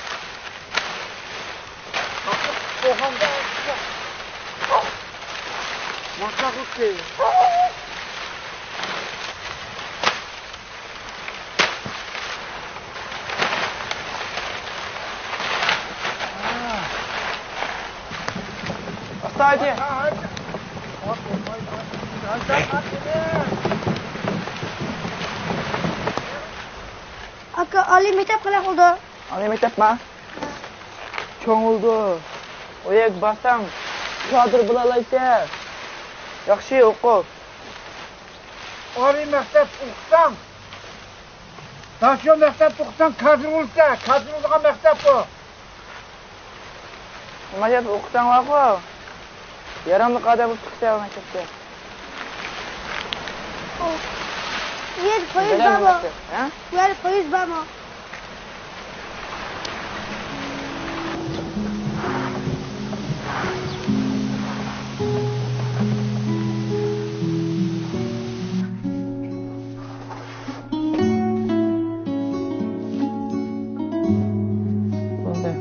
ئاستا ھاجى. ئاكا، ئالىي مەكتەپ قانداق بولدى؟ ئالىي مەكتەپما؟ چوڭ بولدى. ئۇ يەرگە بارساڭ، كادىر بولالايسەن. ياخشى ئوقۇ. ئالىي مەكتەپ ئوقۇساڭ، داشو مەكتەپ ئوقۇساڭ، كادىر بولىسەن. كادىر بولىدىغان مەكتەپ بۇ. ماياپ ئوقۇساڭلارغۇ، ياراملىق ئادەم بولۇپ چىقىسەن مەكتەپتە. ئۇ يەردە پويىز بارمۇ؟ ھە؟ ئۇ يەردە پويىز بارمۇ؟ بولدى.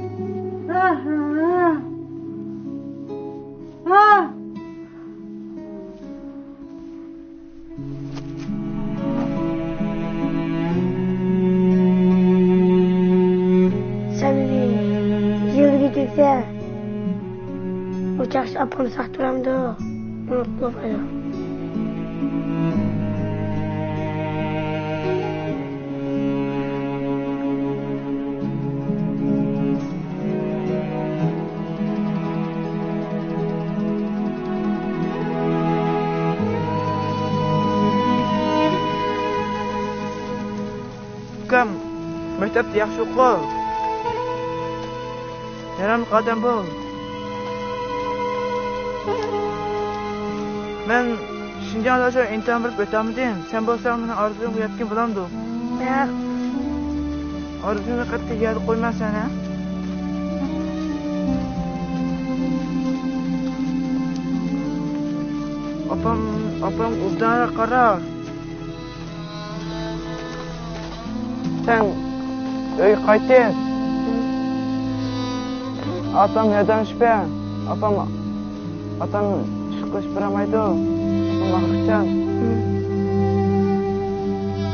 سەن مېنى يىغلىغىلى كەلسە، ئۇ چاغقىچە ئاپام ساق تۇرامدۇ؟ ئۇنتۇپ بولمايدۇ. ئۇكام، مەكتەپتە ياخشى ئوقۇ. ياراملىق ئادەم بول. مەن شىنجاڭدا شۇ ئىمتىھان بېرىپ ئۆتەلمىدىم. سەن بولساڭ مېنىڭ ئارزۇيۇمغا يەتكىن بولامدۇ؟ ياق. ئارزۇيۇمنى قەتئىي يەردە قويمايسەن، ھە؟ ئاپام، ئاپام ئوبدانراق قارا. سەن ئۆيگە قايتىپ، ئاپام ياردەملىشىپ بەر. ئاپام، ئاتام ئىش قىلىپ بېرەلمەيدۇ. ئاپام ۋاقىتچان.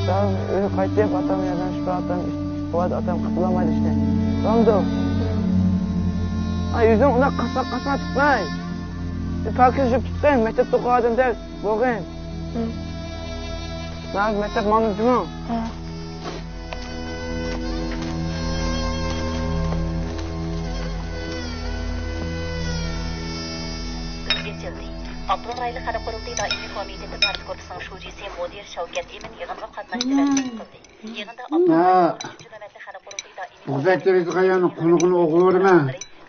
سەن ئۆيگە قايتىپ، ئاتام ياردەملىشىپ بەر. ئاتام ئىش، بۇ يەردە ئاتام قىلىپ بولالمايدۇ ئىشنى. بولامدۇ؟ ئاي، يۈزۈڭ ئۇنداق قاسما-قاسما تۇتماي. بىر پاكىز يۇيۇپ تۇتقىن، مەكتەپتە ئوقۇغان ئادەمدەك بولغىن. ھە. ھازىر مەكتەپ ماڭدىمۇ؟ ھە. ئاپتونوم رايونلۇق خەلق قۇرۇلتىيى دائىمىي كومىتېتى پارتىي گۇرۇپپىسىنىڭ شۇجىسى مۇدىر شەۋكەت ئىمىن يىغىنغا قاتناشتى ۋە چىقىش قىلدى. يىغىندا ھە. ئاپتونوم رايوننىڭ ئون ئۈچىنچى نۆۋەتلىك خەلق قۇرۇلتىيى دائىمىي بۇغداي تېرىيدىغان يەرنىڭ قونىقىنى ئوغرىلىما.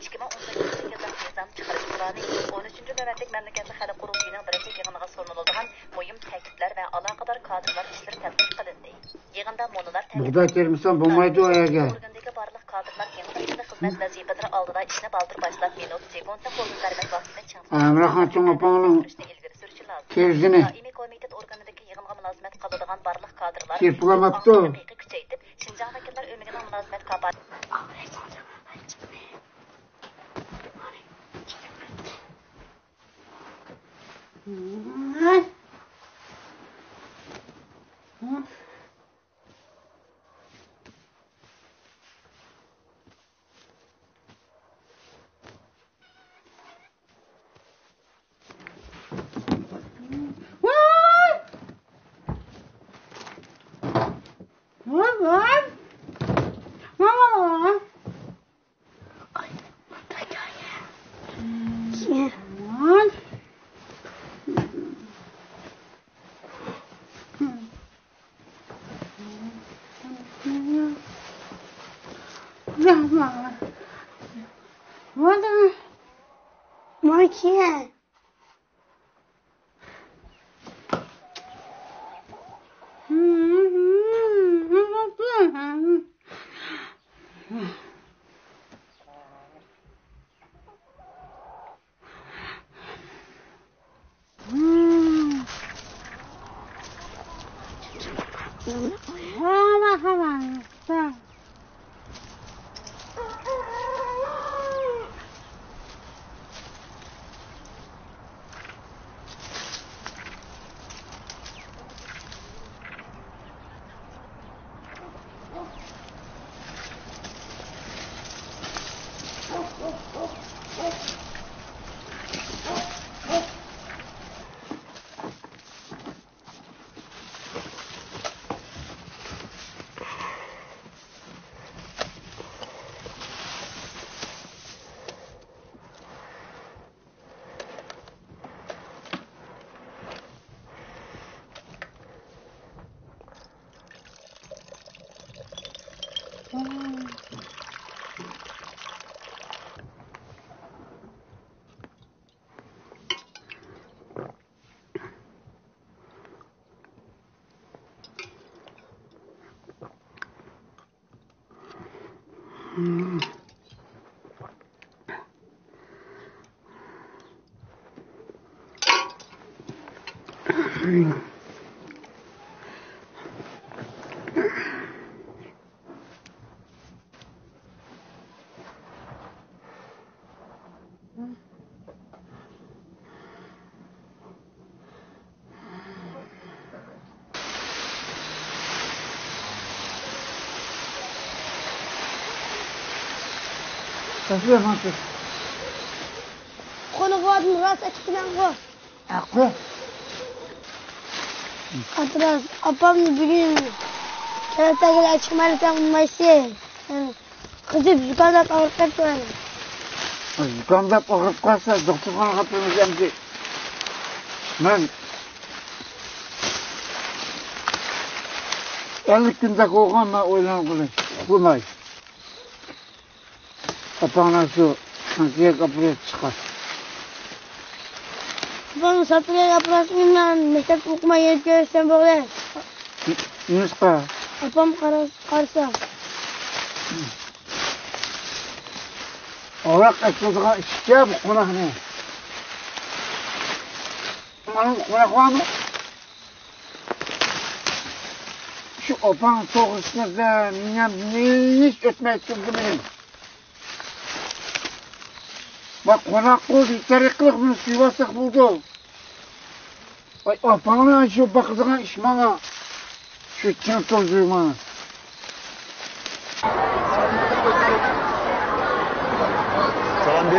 ئىككى مىڭ ئون سەككىزىنچى يىللىق نىزام چىقىرىش پىلانى، ئون ئۈچىنچى نۆۋەتلىك مەملىكەتلىك خەلق قۇرۇلتىيىنىڭ بىرىنچى يىغىنىغا سۇنۇلىدىغان مۇھىم تەكلىپلەر ۋە ئالاقىدار كادىرلار ئىشلىرى تەتقىق قىلىندى. يىغىندا مۇنۇلار تەلەپ بۇغداي تېرىمىسام بولمايدۇ ئەگەر. ئورگىنىدىكى بارلىق كادىرلار يېڭى خىزمەت ۋەزىپىلىرى ئالدىدا ئىشنى بالدۇر باشلاپ، مىنۇت، سېكۇنتنى قولدىن بەرمەي ۋاقتىنى چىڭ ئەمرەخان چوڭ ئاپاڭنىڭ سۈرۈشنى ئىلگىرى سۈرۈشى لازىم. كىرگىنى. دائىمىي كومىتېت ئورگىنىدىكى يىغىنغا مۇلازىمەت قىلىدىغان بارلىق كادىرلار كىرىپ بولاماپتۇ. ھەقىقىي كۈچەيتىپ، شىنجاڭ ۋەكىللەر ئۆمىكىنىڭ مۇلازىمەت كاپالىتى قونۇپ بوردۇم، راست ئېيتىپ تۇرمەڭغۇ. ھەققۇ. ئابدۇراز، ئاپام بۈگۈن كەلتەگىلەر چىقمايدىكەن، ئۇنىمايسى. قىزىپ زۇكاملاپ ئاغرىپ كەتتى مانا. زۇكاملاپ ئاغرىپ قالسا، دوختۇرخانىغا ئاپىرىمىز ئەمدى. مەن ئەللىك كۈندەك بولغان، مەن ئويلانغىلى. ئۇخلىماي. ئاپاڭلار شۇ سانتىياگو ئاپىرىپ چىقار. ئاپام سانتىياگو ئاپىراتسىمەن، مەن مەكتەپتە ئوقۇماي يېنىپ كېلىۋەتسەم بولدى. نېمىشقا؟ ئاپام قارا-، قارىسا. ئاۋاق ئەكىلىدىغان ئىشىككە بۇ قوناقنى. مانا بۇ قوناق بارمۇ؟ شۇ ئاپاڭ توغرىسىدا مېنىڭ ھېچ ئۆتمەي تۇردى مېنىڭ. ۋە قوناققا بىتەرەپ قىلىپ بۇنى سۆيۈۋالساق بولىدۇ. ۋاي، ئاپاڭنىڭ شۇ باقىدىغان ئىش ماڭا. شۇ چىڭ تۇرجۇ ماڭا. سالام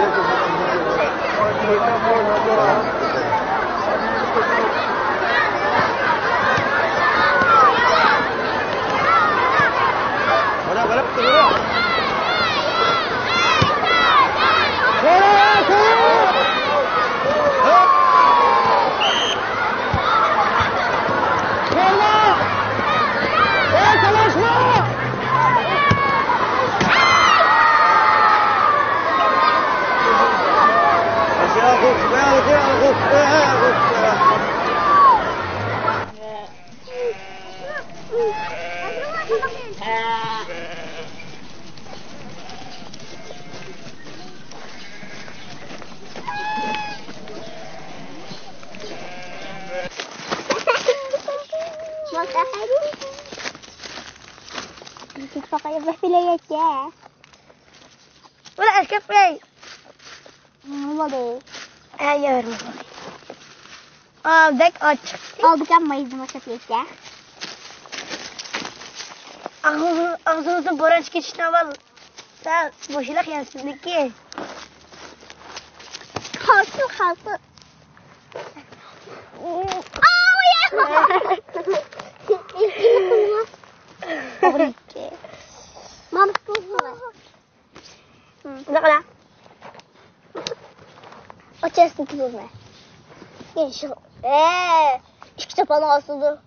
Ulan erkek bey. Ne oldu? Her yer oldu. Aa, bek aç. Aldık ama izin başa piyete. Ağzınızı, ağzınızı boran çıkışına var. Sen boşuna gelsin ki. Kalsın, kalsın. Aa, ya. Doğru ki. Mam, tutma. Bunda qara. Açasın tutma. Yeşil. Ee, iki çapan olsun. Aa!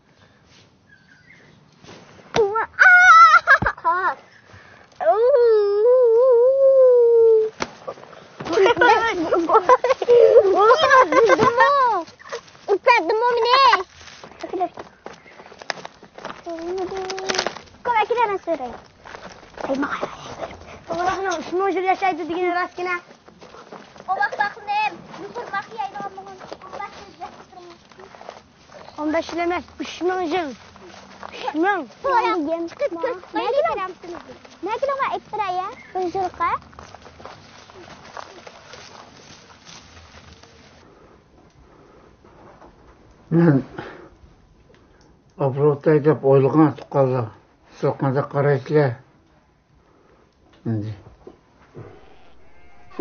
Ürperdim o mine. Kola kiremez oraya. Ey, mağara. Allah'ın on yıl yaşaydı diye rastgele. O bak bakın hem. Yukarı bak yaydan mı? Allah sizi. ئون بەش يىل ئەمەس، ئۈچ مىڭ يىل. ئۈچ مىڭ. نەگە ئېيتتىرە يا؟ بىر يىلقا. مەن ئابروتاي دەپ ئويلىغان تۇغقانلار، سىلەر قانداق قارايسىلەر؟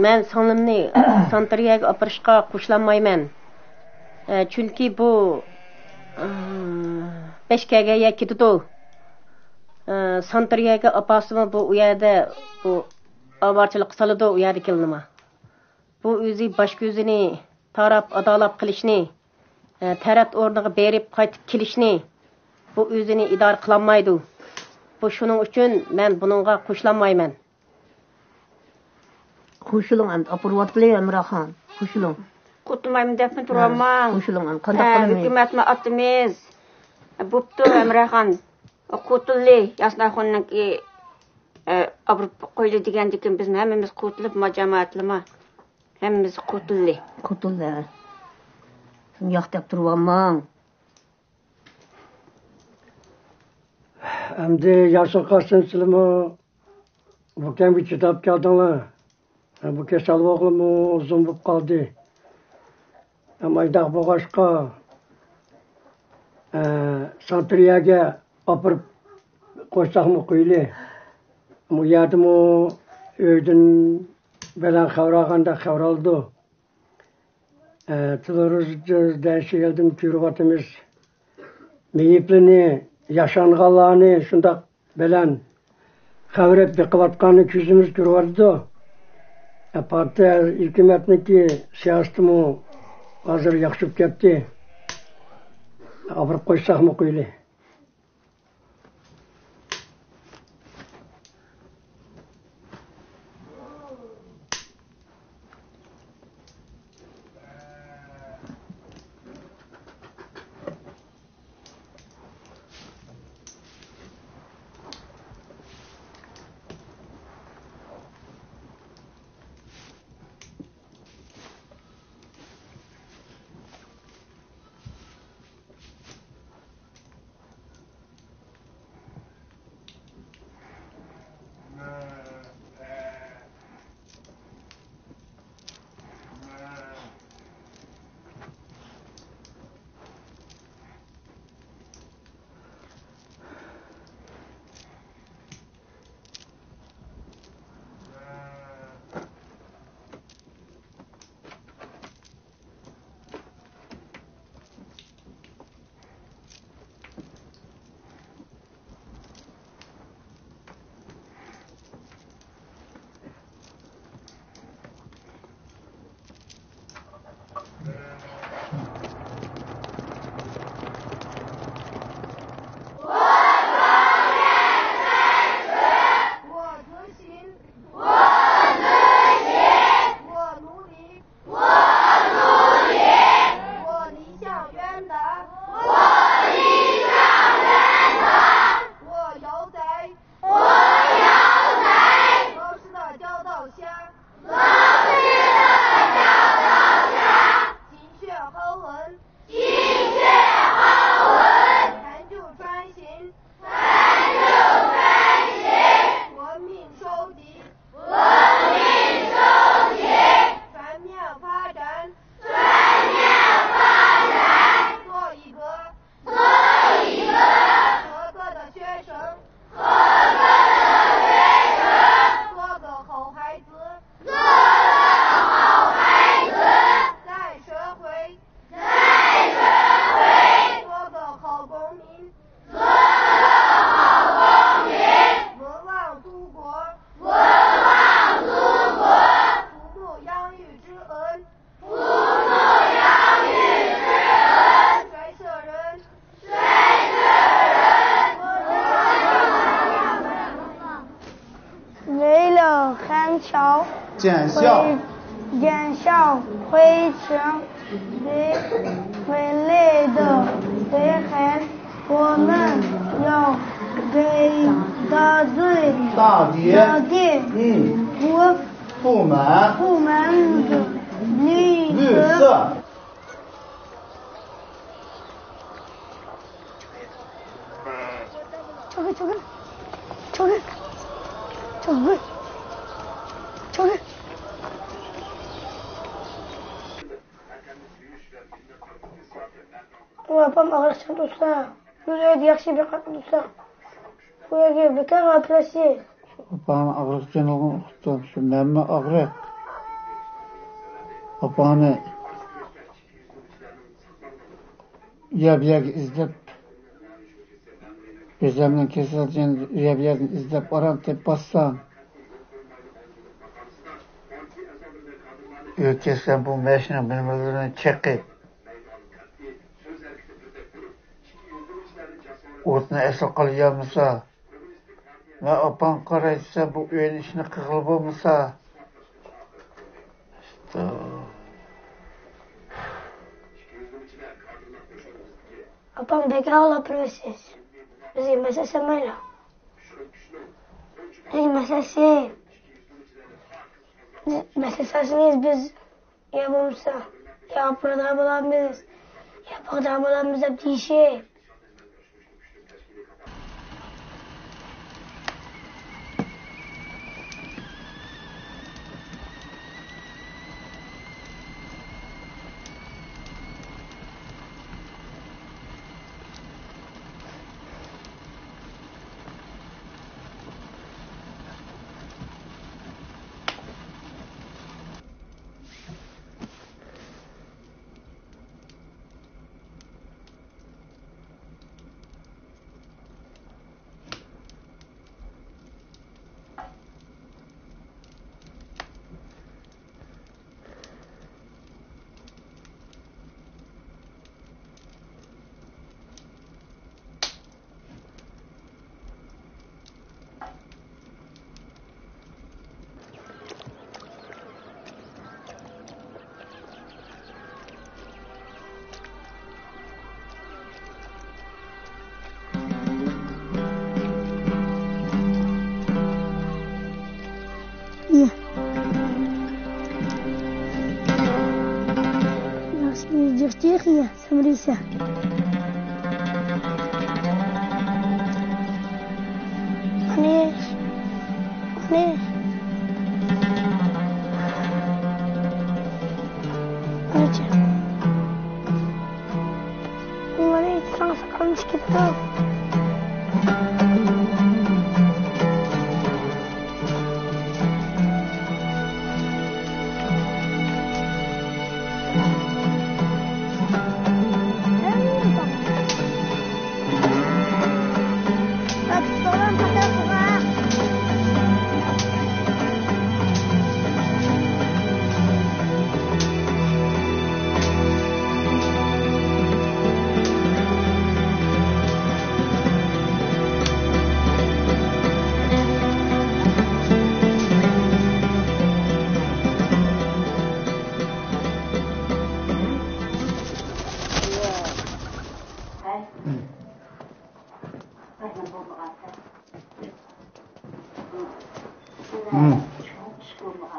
مەن سىڭلىمنى سانترىيەگە ئاپىرىشقا قوشۇلالمايمەن. ئە، چۈنكى بۇ، ئە، بەش كەگەيە كېتىدۇ. ئە، سانترىيەگە ئاپارسىمۇ بۇ، ئۇ يەردە بۇ ئاۋارىچىلىققا سالىدۇ، ئۇ يەردىكىلىنىمۇ. بۇ ئۆزى باش كۆزىنى تاراپ، ئادالاپ قىلىشنى، ئە، تەرەت ئورنىغا بېرىپ قايتىپ كېلىشنى، بۇ ئۆزىنى ئىدارە قىلالمايدۇ. بۇ شۇنىڭ ئۈچۈن مەن بۇنىڭغا قوشۇلالمايمەن. قوشۇلۇڭ ئەمدى، ئاپىرىۋاتىلى ھەمراخان. قوشۇلۇڭ. قۇتۇلمايمەن دەپمۇ تۇرۇۋالماڭ. قوشۇلۇڭ ئەمدى، قانداق قىلىمىز؟ ھۆكۈمەتمۇ ئاتىمىز. بوپتۇ ھەمراخان. قۇتۇلدى ياسىناخۇننىڭكى، ئە، ئاپىرىپ قويدى دېگەندىكىن بىزمۇ ھەممىمىز قۇتۇلۇپ، ما جامائەتلىمۇ. ھەممىمىز قۇتۇلدى. قۇتۇلدى. شۇنداق دەپ تۇرۇۋالماڭ. ئەمدى ياسىن قاسىم سىلىمۇ بۇ كەمگە چىداپ كەلدىڭلار. بۇ كېسەل بولغىلىمۇ ئۇزۇن بولۇپ قالدى. ئەمما ئايداق بولغاچقا، ئە، سانترىيەگە ئاپىرىپ قويساقمۇ قويلى. ئۇ يەردىمۇ ئۆيدىن بەلەن خەۋەر ئالغاندەك خەۋەر ئالىدۇ. ئە، تېلېۋىزور دەشىگەلدىن كۆرۈۋاتىمىز. مېيىپلىنى، ياشانغانلارنى شۇنداق بەلەن خەۋەر ئېلىپ بېقىۋاتقاننى كۆزىمىز كۆرۈۋاتىدۇ. ئە، پارتىيە ھۆكۈمەتنىڭكى سىياسىتىمۇ ھازىر ياخشى بولۇپ كەتتى. ئاپىرىپ قويساقمۇ قويلى. 见笑。见笑，灰尘的回来的回痕，我们要给大队大地大地嗯，布布满布满绿绿色。色。 저기, 저기. 저기. 저기. 저기. ۋاپام ئاغرىقچان دوستلار، بىز ئۆيدە ياخشى بېقىپ دوستلار. بۇ يەرگە بىكار ئاپىرىسىز. ئاپاڭنى ئاغرىقچان ئوغلۇم ئۇقتۇم، شۇ مەنمۇ ئاغرىق. ئاپاڭنى يا بۇ يەرگە ئىزدەپ، ئۆزۈمنىڭ كېسەلچىنى يا بۇ يەردىن ئىزدەپ ئاران تېپىپ بارسام، ئۆكەسلەر بۇ ماشىنا نومۇرلىرىنى چېقىپ، ئوتنى ئەسلى قىلىۋالمىسا، ۋە ئاپاڭ قارايسا، بۇ ئۆينىڭ ئىشىنى قىلغىلى بولمىسا. ئاپاڭ بەك ئاغلاپ تۇرىسىز. بىزگە مەسلىھەت سالمايلا. بىزگە مەسلىھەت سېلىڭ. مەسلىھەت سالسىڭىز بىز يا بولمىسا، يا ئاپىرىدىغان بولامىز، يا باقىدىغان بولامىز دەپ دېيىشىپ. ياخشى، جىق جىق يا. سەمرىسە. ئانى. ئانى. ئانىچە. ئۇلارنى ئېيتساڭ ساقاللىشىپ كېتىدۇ.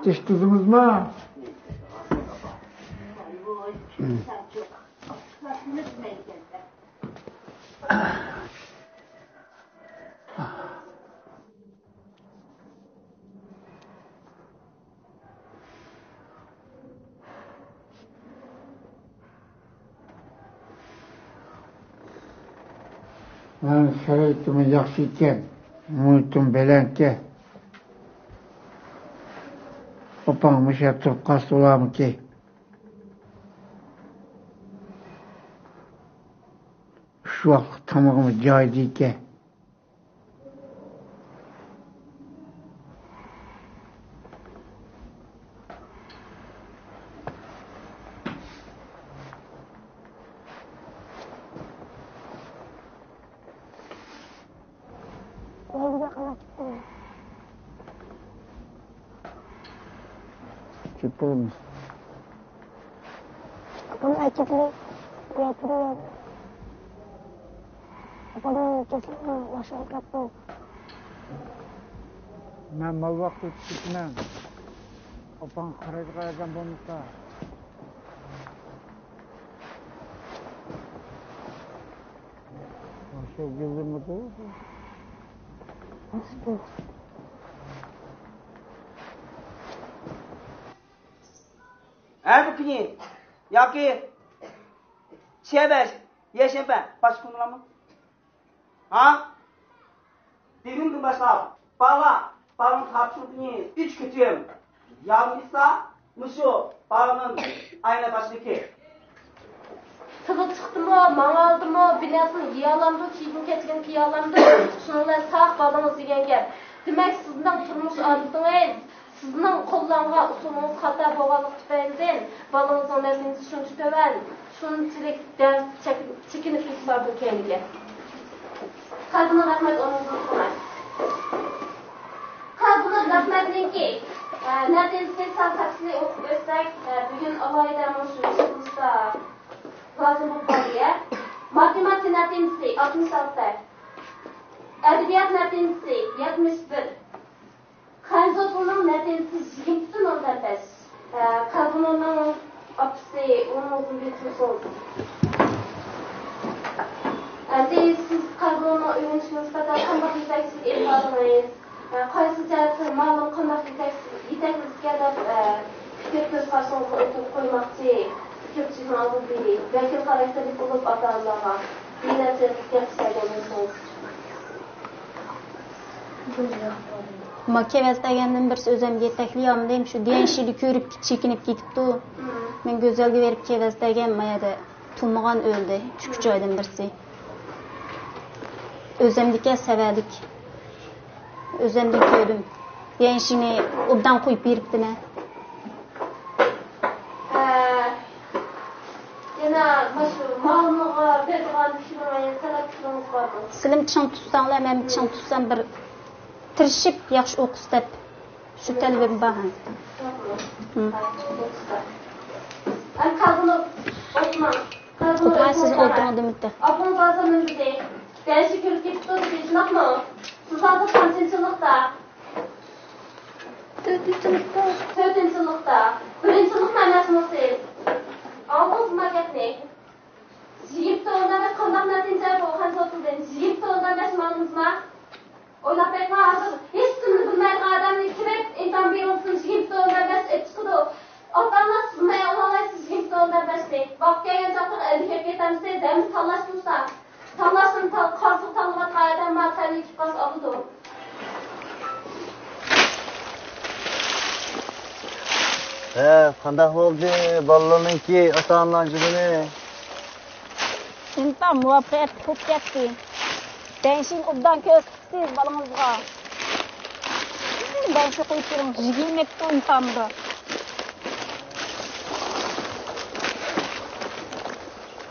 تىش تۇزىمىزمۇ؟ مېنىڭ شارائىتىممۇ ياخشى ئىكەن، مۇھىتىم بەلەنكەن. ئاپاڭ مۇشۇ يەردە تۇرۇپ قالسا بولارمىكىن؟ ئۈچ ۋاقلىق تامىقىمۇ جايىدا ئىكەن. ئاپام ئەكېتىلىپ، بۇ يەردە ئاپامنىڭ كېسىلى ياخشى كەپتۇ. مەن مال باققىلى چىقىپتىمەن. ئاپاڭ قارايدىغان ئادەم بولمىسا. شۇ گۈلىمىدۇ. ھە، بۇ كۈنى ياكى چەبەش، يەشەنبە، باشقا كۈنلەرمۇ؟ ھا؟ بۈگۈندىن باشلاپ، بالا، بالىنىڭ تارتىشىدىن ئۈچ كۈتۈم ياغ يېسا، مۇشۇ بالىنىڭ ئاينى باشىدىكى. تىلى چىقتىمۇ، ماڭالدىمۇ، بىناسىنى يېيالامدۇ، كىيىمىنى كەچكىنى كىيالامدۇ، شۇنىڭ بىلەن ساق بالىڭىز دېگەن گەپ. دېمەك، سىزنىڭ تۇرمۇش ئادىتىڭىز، سىزنىڭ قوللانغان ئۇسۇلىڭىز خاتا بولغانلىقى تۈپەيلىدىن، بالىڭىزنىڭ نەتىجىسى شۇنچە تۆۋەن، شۇنچىلىك دەرس چەك-، چېكىنىپ كېتىشلاردىن كەينىگە. قەلبىنىڭ رەھمەت ئورنىڭىزنى تۇتۇڭ. قەلبىنىڭ رەھمەتنىڭكى، ئە، نەتىجىسى سان تەپسىلىي ئوقۇپ ئۆتسەك، ئە، بۈگۈن ئالاھىدە مۇشۇ يىلىمىزدا لازىم بولۇپ قالدى، يە. ماتېماتىكا نەتىجىسى ئاتمىش ئالتە، ئەدەبىيات نەتىجىسى يەتمىش بىر، خەنزۇ تىلىنىڭ نەتىجىسى يىگىرمە پۈتۈن ئوندىن بەش. ئە، قەلبىنۇرنىڭ ئاپىسى ئۇنىڭدىن بىر تۇرسىڭىز. ئەمدى سىز قەلبىنۇرنىڭ ئۆگىنىشىگە نىسبەتەن قانداق يېتەكچىلىك ئېلىپ باردىڭىز؟ ئە، قايسى جەھەتتە مالىم قانداق يېتەكچى-، يېتەكلىدىكەن دەپ، ئە، پىكىر كۆز قارىشىڭىزغا ئوتتۇرىغا قويماقچى. كۆپچىلىكنىڭ ئالدىدا بىر ۋەكىل خاراكتېرلىك بولۇپ، ئاتا-ئانىلارغا بىر نەچچە گەپ سۆزلەيدىغان بولسىڭىز. ما كېۋەز دېگەندىن بىرسى ئۆزۈم يېتەكلىيالمىدىم، شۇ ديەنشىنى كۆرۈپ چېكىنىپ كېتىپتۇ. مەن گۈزەلگە بېرىپ كېۋەز دېگەن، ما يەردە تۇمىغان ئۆلدى، ئۈچ ئايدىن بىرسى. ئۆزۈمدىكى سەۋەلىك. ئۆزۈمدىن كۆردۈم. ديەنشىنى ئوبدان قويۇپ بېرىپتىمەن. ھە. يەنە ماشۇ مالىمغا بېرىدىغان پىكرىڭىز، يەنە تەلەپ پىكرىڭىز بارمۇ؟ سىلىم چىڭ تۇتساڭلار، مەن چىڭ تۇتسام، بىر تىرىشىپ ياخشى ئوقۇسا دەپ شۇ تەلىپىم بار. ھە، ئوقۇسا. ئەمدى قەلبىنى ئوقۇماڭ. قەلبىنى ئوقۇماي سىز ئولتۇرۇڭ دېمىدى. ئاپىڭىز ھازىر نېمە دېدى؟ دەرسكە كىرىپ كېتىپتۇ دېدى، شۇنداقمۇ؟ سىز ھازىر قانچىنچى سىنىپتا؟ تۆتىنچى سىنىپتا. تۆتىنچى سىنىپتا. بىرىنچى سىنىپمۇ ئەمەسمۇ سىز؟ ئاڭلىدىڭىزمۇ گەپنى؟ يىگىرمە تۆتتىن بەش قانداق نەتىجە بۇ خەنزۇ تىلدىن؟ يىگىرمە تۆتتىن بەش ماڭدىڭىزما؟ ئويلاپ بېقىڭ، ھازىر ھېچ تىلنى بىلمەيدىغان ئادەمنى كىرىپ ئىمتىھان بېرىۋاتسىڭىز، يىگىرمە تۆتتىن بەش ئېلىپ چىقىدۇ. ئاتا-ئانىلار سىزمۇ ئالالايسىز يىگىرمە تۆتتىن بەشنى. ۋاقىت كەلگەن چاغدا ئەلگە كەپ كېتەمسىز، ھەممىسى تاللاش تۇرسا. تاللاشتىن تال-، قارسىلىق تاللىۋاتقان ئادەم بار، تەننى ئىككى قاس ئالىدۇ. ھە، قانداق بولدى بالىلارنىڭكى ئاتا-ئانىلار جېدىلى؟ ئىمتىھان مۇۋەپپەقىيەتلىك بولۇپ كەتتى. دەنشىنى ئوبدان كۆرسىتىپسىز بالىڭىزغا. دەنشى قويۇپ بېرىڭ، يىگىرمە ئىككى ئىمتىھاندا.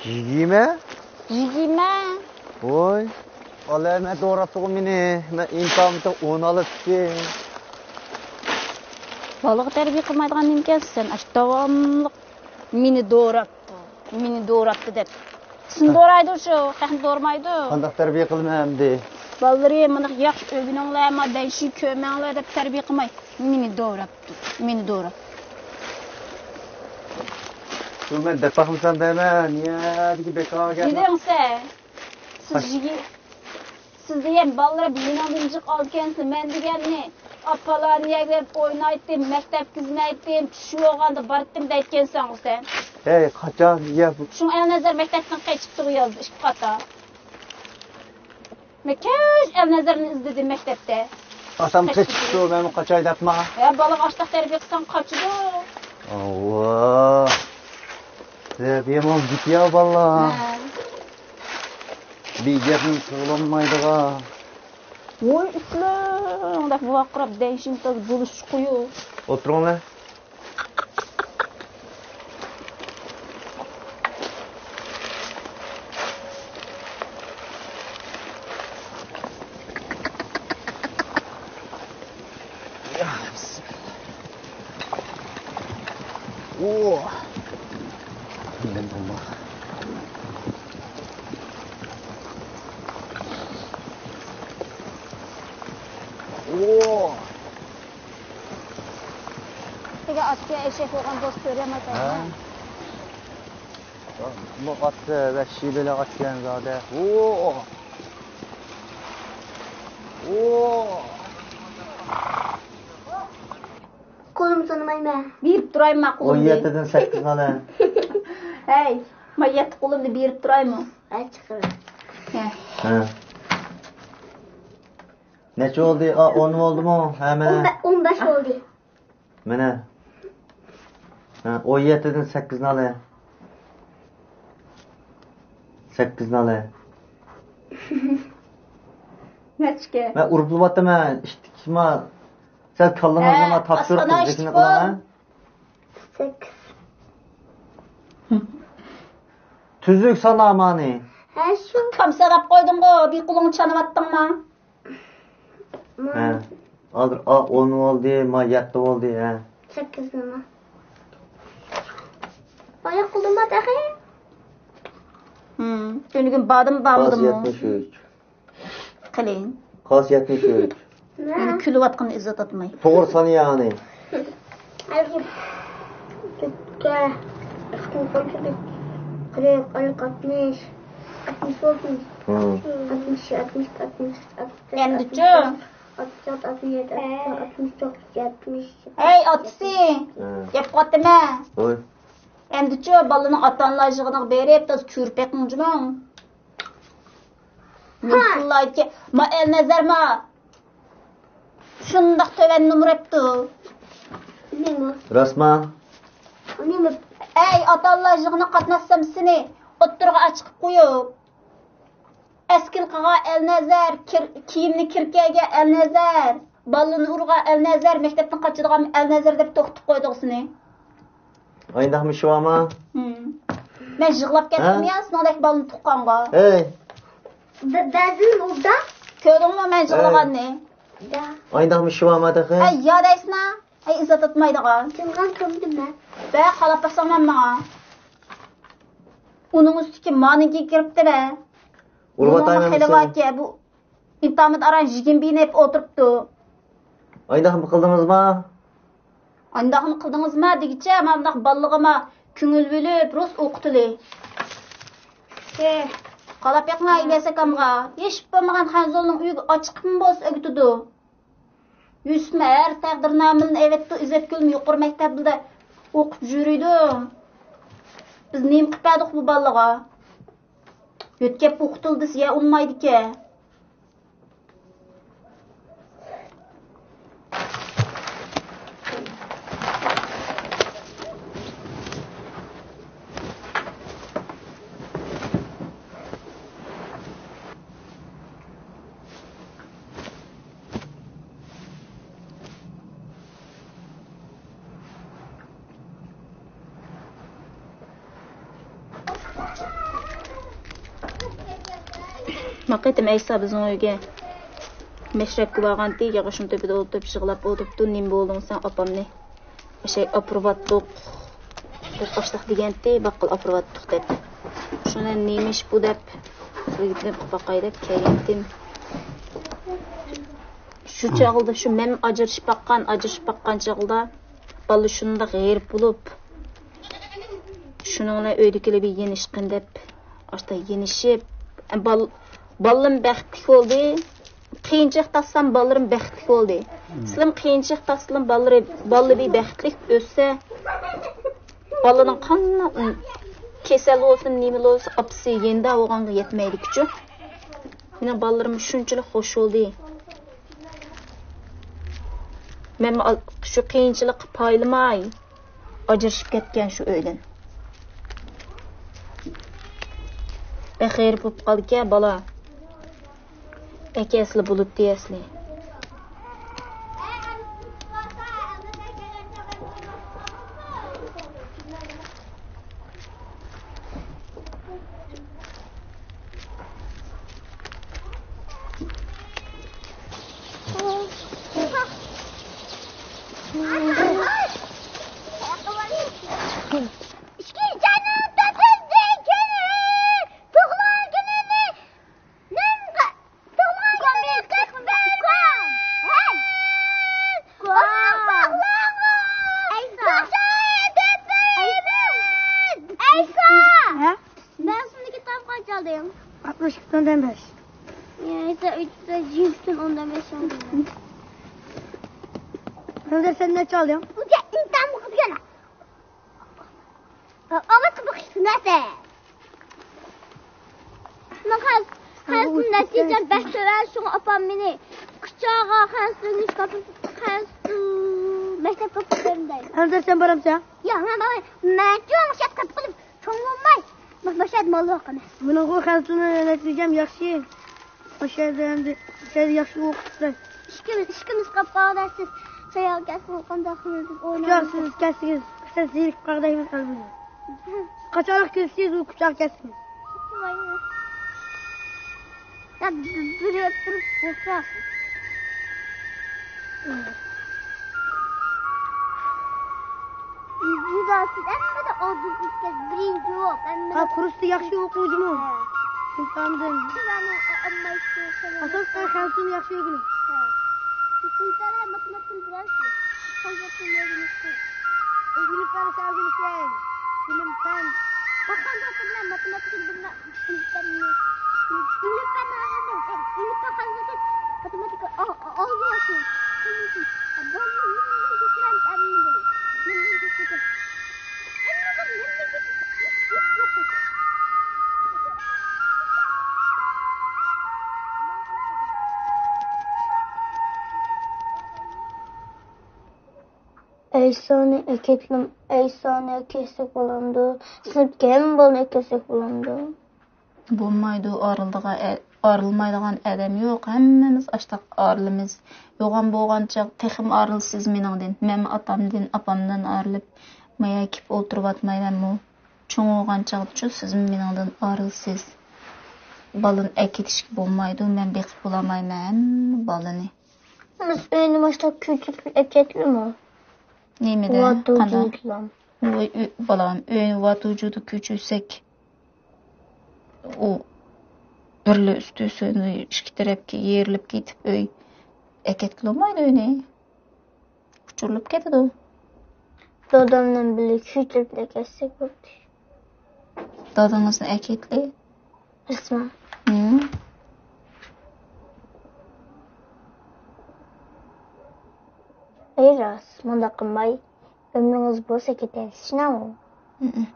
يىگىرمە؟ يىگىرمە. ۋوي، ئالەمە دوراپتىغۇ مېنى. مەن ئىمتىھاندا ئون ئالاتتىم. بالىغا تەربىيە قىلمايدىغان نېمىكەنسەن سەن؟ ئاشۇ داۋاملىق مېنى دوراپتۇ، مېنى دوراپتۇ دەپ. سېنى دورايدۇ شۇ، خەقنى دورىمايدۇ. قانداق تەربىيە قىلىمەن ئەمدى؟ بالىلىرى مۇنداق ياخشى ئۆگىنىڭلار، ما دەنشى كۆرمەڭلار دەپ تەربىيە قىلماي، مېنى دوراپتۇ، مېنى دوراپتۇ. شۇ مەن دەپ باقمىسام دەيمەن، نىيەدىكى بىكار گەپ. دېدىڭ سەن. سىز يىگىت، سىز دېگەن بالىلار مېنىڭدىن جىق ئالىدىكەنسىز. مەن دېگەننى ئاپىلارنى يەرگە بېرىپ ئوينايتتىم، مەكتەپكە كىزمەيتتىم، چۈشۈۋالغاندا بارتتىم دەيتكەنسەنغۇ سەن. ھەي، قاچان يە بۇ؟ شۇڭا ئەلنەزەر مەكتەپتىن قېچىپتىغۇ يازدا ئىككى قاتا. مەن كەچ ئەلنەزەرنى ئىزدىدىم مەكتەپتە. ئاتام قېچىپتۇ، مەنمۇ قاچاي دەپما. ھە، بالىغا ئاشتاق تەربىيە قىلساڭ قاچىدۇ. ئاۋۋا. تەربىيەمۇ گېپى يا بالىلار. ھە. بىر گەپنى قىلالمايدىغان. ۋوي ئىسلىڭ دەپ ۋارقىراپ دەيشىم تاز بولۇش قويۇ. ئولتۇرۇڭلار. ئەگەر ئاتكە ئەشەك بولغان بولسا كۆرەلمەيتتىڭ. ھە؟ بۇ ئات ۋەھشىي بېلىق ئاتكەن زادى. ۋوو! ۋوو! قولۇم سۇنمايمەن. بېرىپ تۇرايمەن قولۇمنى. ئون يەتتىدىن سەككىزنى ئالە. ھەي، ما يەتتە قولۇمنى بېرىپ تۇرايمۇ؟ ھە، چىقىڭ. ھە. ھە. نەچچە بولدى؟ ئا، ئون بولدىمۇ؟ ھە، مانا. ئون بە-، ئون بەش بولدى. مانا. ھە، ئون يەتتىدىن سەككىزنى ئالە. سەككىزنى ئالە. نەچچىكەن؟ مەن ئۇرۇپلىۋاتىمەن. ئىشتىكما. سەن كاللىڭىزنى ھە، ما تاپشۇرۇپ ئاسخانا قىزىكنى ئىشتىك قىلىڭ، بول. ھە؟ سەككىز. تۈزۈك سانا مانى. ھە، شۇ. كام ساناپ قويدۇڭغۇ، بىر قولۇڭ چانىۋاتتىڭما؟ ھە. ھازىر ئا، ئون بولدى، ما يەتتە بولدى، ھە. سەككىز نېمە؟ بايا قىلدىم تېخى. ھىم، تۈنۈگۈن بادىم بارمىدىمۇ؟ يەتمىش ئۈچ. قېلىڭ. قاس يەتمىش ئۈچ. مېنى كۈلۈۋاتقىنىنى ئىززەت ئاتماي. توغرا سان يەنى. ئەلگە، تۆتكە، ئىككى، قىرىق، ئەللىك، ئاتمىش، ئاتمىش بولدى. ھىم. ئاتمىش، ئاتمىش، ئاتمىش، ئاتمىش، ئەمدىچۇ؟ ئاتمىش، ئاتمىش، ئاتمىش، ئاتمىش، ئاتمىش، ئاتمىش، ئاتمىش. ھەي، ئاتىسى! ھە. گەپ قىلىۋاتىمەن. ھوي. ئەمدىچۇ، بالىنىڭ ئاتا-ئانىلار يىغىنىغا بېرىپ، تازا كۆرۈپ بېقىڭ جۇمۇڭ. مۇشۇلار ئىكەن، ما ئەلنەزەر ما. شۇنداق تۆۋەن نومۇر ئەپتۇ. نېمە؟ راستما؟ نېمە؟ ئەي، ئاتا-ئانىلار يىغىنىغا قاتناشسام سېنى ئوتتۇرىغا ئاچىقىپ قويۇپ. ئەسكىل قىلغان ئەلنەزەر، كىر-، كىيىمنى كىركەگە ئەلنەزەر، بالىنى ئۇرغان ئەلنەزەر، مەكتەپتىن قاچىدىغان ئەلنەزەر دەپ توختىتىپ قويدۇق سېنى. ئاينداقمۇ شۇ ئەما؟ ھىم. مەن يىغلاپ كەتتىم ھە؟ يا، سېنىڭدەك بالىنى تۇغقانغا. ھەي! بە-، بەزىدىن ئۇردا. كۆردۈڭمۇ مەن يىغلىغاننى؟ ھەي. يا. ئاينداقمۇ شۇ ئەما تېخى؟ ھەي، يا دەيسىنا. ھەي، ئىززەت ئاتمايدىغان. تىلغان كۆمدۈم مەن. بە، قالاپ بارساڭ مەن ماڭا. ئۇنىڭ ئۈستىگە مانىكى كىرىپتۇ بە. ئۇرۇۋاتايمەن بۇنىڭمۇ خېلى باركەن، بۇ ئىمتىھاندا ئاران يىگىرمە بىنى ئېلىپ ئولتۇرۇپتۇ. ئاينداقمۇ قىلدىڭىزما؟ ئانداقمۇ قىلدىڭىزما دېگۈچە، مانداق بالىلىرىغا كۆڭۈل بۆلۈپ، رۇس ئوقۇتىلى. ھە. قالاپ بېقىڭا ئىلياس ئاكامغا. ھېچ بولمىغان خەنزۇلنىڭ ئۆيىگە ئاچىقىپمۇ بولسا ئۆگىتىدۇ. يۈسۈپمۇ ھەر تەقدىرنامىنى ئەۋەتتى، ئىززەتگۈلمۇ يۇقىرى مەكتەپلەردە ئوقۇپ يۈرىدۇ. بىز نېمە قىلىپ بەردۇق بۇ بالىغا؟ يۆتكەپ ئوقۇتۇلدى دېسە يا ئۇنىمايدىكەن. ما قېتىم ئەيسا بىزنىڭ ئۆيگە مەشرەپكە بارغانتى، ياغاچنىڭ تۆپىدە ئولتۇرۇپ يىغلاپ ئولتۇرۇپتۇ. نېمە بولدۇڭ سەن ئاپامنى؟ ئاشەي ئاپىرىۋاتتۇق دەپ باشلىق دېگەنتى، باققىلى ئاپىرىۋاتتۇق دەپ. شۇنى نېمە ئىش بۇ دەپ، بىر گېپىنى قىلىپ باقاي دەپ كەلگەنتىم. شۇ چاغلىدا، شۇ مەن ئاجرىشىپ باققان، ئاجرىشىپ باققان چاغلىدا بالا شۇنداق غېرىب بولۇپ، شۇنىڭ بىلەن ئۆيدىكىلەر بىر يېنىشقىن دەپ، ئاشتا يېنىشىپ، بال-، بالىلىرىم بەختلىك بولدى. قىيىنچىلىق تارتسام بالىلىرىم بەختلىك بولدى. سىلىم قىيىنچىلىق تارتسىلىم بالىلىرى، بالىلىرى بەختلىك ئۆتسە، بالىنىڭ قانداق كېسەل بولسۇن، نېمە بولسۇن، ئاپىسى يېنىدا بولغانغا يەتمەيدىكىچۇ. مېنىڭ بالىلىرىم شۇنچىلىك خوش بولدى. مەن شۇ قىيىنچىلىققا پايلىماي ئاجرىشىپ كەتكەن شۇ ئۆيدىن. بەخىر بولۇپ قالدىكەن بالا. ئەكەسلى بولۇپتۇ ئەسلى. ئالدىڭ؟ ئاتمىش ئىككى پۈتۈن ئوندىن بەش. يا، يا، يا، يىگىرمە پۈتۈن ئوندىن بەش ئالدىڭ. ھەمزە، سەن نەچچە ئالدىڭ؟ بۇ ئىمتىھان ئوقۇتقان. ئاۋات بېقىش نەسە. مەن خەنزۇ نەتىجەم بەك تۆۋەن، شۇڭا ئاپام مېنى كۇچاغا خەنزۇ ئۆگىنىشكە ئاپىرىپ، خەنزۇ مەكتەپكە ئاپىرىپ بەرمەي. ھەمزە، سەن بارامسەن؟ ياق، مەن بارمايمەن. مەن چوڭ شەپ قىلىپ قېلىپ، چوڭ بولماي، مۇشۇ مەشەدە ماللا ئوقۇيمەن. مېنىڭغۇ خەنزۇ نەتىجەم ياخشى. ئاشۇ يەردە ئەمدى، ئاشۇ يەردە ياخشى ئوقۇتسا. ئىككىمىز، ئىككىمىز قاپقالدى سىز. ساياغا كەلسىڭىز قانداق قىلىمىز دەپ ئويلاپ. ياق، سىز كەلسىڭىز، سىز زېرىكىپ قالغۇدەكمىز قەلبىمىز. قاچانلىق كېلىسىز، ئۇ كۇچاغا كەلسىڭىز. يا، بىر، بىر ئۆتتۈرۈپ بولسا. جۇداسى ھەممىدە ئالدىن ئۆتكەن، بىرىنچى بولۇپ، ھەممىدە. ھا، كۇرستا ياخشى ئوقۇغۇچىمۇ. ھە. ئىمتىھاندىن. سىلەرنىڭ ئا-، ئالمايسىز، سىلەر. ئاساسەن خەنزۇنى ياخشى ئۆگىنىڭ. ھە. سىز ئىمتىھان بىلەن ماتېماتىكىنى بىلەمسىز؟ خەنزۇنى ئۆگىنىشتە. ئۆگىنىپ بەرسە ئۆگىنىسەن. بىلىم پەن. خەنزۇ بىلەن ماتېماتىكىنى بىلمە-، بىلىپ بەرمە-، بىلىپ بەرمە-، بىلىپ بەرمە-، ماتېماتىكا ئا-، ئا-، ئالدى ياخشى. ئەيسانى ئەكەتلىم، ئەيسانى كەسسەك بولامدۇ؟ سىلىپ كەم بالىنى كەسسەك بولامدۇ؟ بولمايدۇ، ئارىلىدىغان ئە-، ئارىلمايدىغان ئادەم يوق، ھەممىمىز ئاشتاق ئارىلىمىز. يوغان بولغان چاغ تېخىمۇ ئارىلسىز مېنىڭدىن، مەنمۇ ئاتامدىن، ئاپامدىن ئارىلىپ، مايا كېلىپ ئولتۇرۇۋاتمايمەنمۇ؟ چوڭ بولغان چاغدىچۇ سىزمۇ مېنىڭدىن ئارىلسىز. بالىنى ئەكېتىشكە بولمايدۇ، مەن بېقىپ بولالمايمەن ھەممە بالىنى. بىز ئۆينى باشلاپ كۆچۈرۈپ ئەكەتلىمۇ؟ نېمىدە؟ قانداق؟ ۋاتۇجۇدلام. ۋاي، ئۆ-، بالام، ئۆينى ۋاتۇجۇدا كۆچۈرسەك، ئۇ بىرلا ئۈستى سۆنۈپ، ئىككى تەرەپكە يېرىلىپ كېتىپ، ئۆي ئەكەتكىلى بولمايدۇ ئۆينى. ئۇچۇرۇلۇپ كېتىدۇ. دادامنىڭ بىللە كۆچۈرۈپ ئەكەتسەك بولدى. دادىڭىزنى ئەكەتلى. رەسمەن. ھىم. ئەي راست، مۇنداق قىلماي، ئۆمرىڭىز بولسا كېتەي، چۈشىنەڭمۇ؟ ھىم.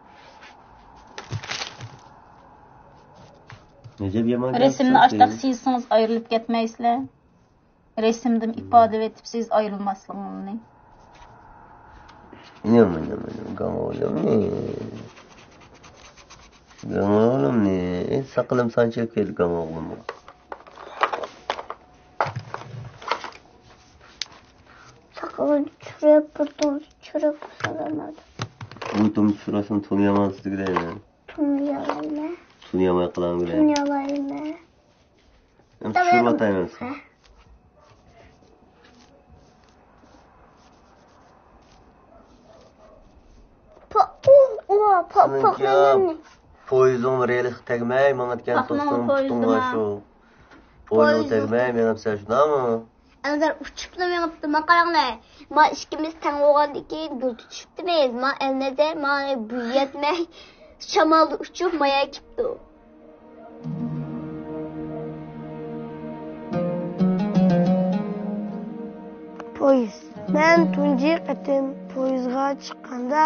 نەجەپ يامان رەسىمنى ئاشتاق سىزسىڭىز ئايرىلىپ كەتمەيسىلەر. رەسىمدىن ئىپادىلىۋېتىپ سىز ئايرىلماسلىقىڭىزنى. يامان، يامان، يامان. گاڭ ئوغلۇمنى. گاڭ ئوغلۇمنى. ئى، ساقىلىم سانچە كەلدى گاڭ ئوغلۇمغا. ساقىلىم چۈشۈرۈپ، بىر توڭ چۈشۈرۈپ سالامەت. بۇ توم چۈشۈرسەڭ توم يامان سىزگە دەيمەن. توم يالايمەن. توم ياماي قىلامەن. توم يالايمەن. ئەمدى چۈشۈرۈۋاتايمەن سىزگە. پوق، ئۇ، ئۇ، پوق، پوق، سېنىڭكى نېمە؟ پويىزىڭ رېلىغا تەگمەي ماڭىدىكەن، توختىمۇ پويىزىڭ شۇ. پويىزىڭ تەگمەي مېڭىپسەن، شۇنداقمۇ؟ ئەنزەر ئۇچۇپلا مېڭىپتۇ، ما قاراڭلار. ما ئىككىمىز تەڭ بولغاندىن كېيىن گۈلدە چۈشۈپتىمىز. ما ئەلنەزەر، ما بۇ يەتمەي شامالدا ئۇچۇپ مايا كېپتۇ. پويىز. مەن تۇنجى قېتىم پويىزغا چىققاندا،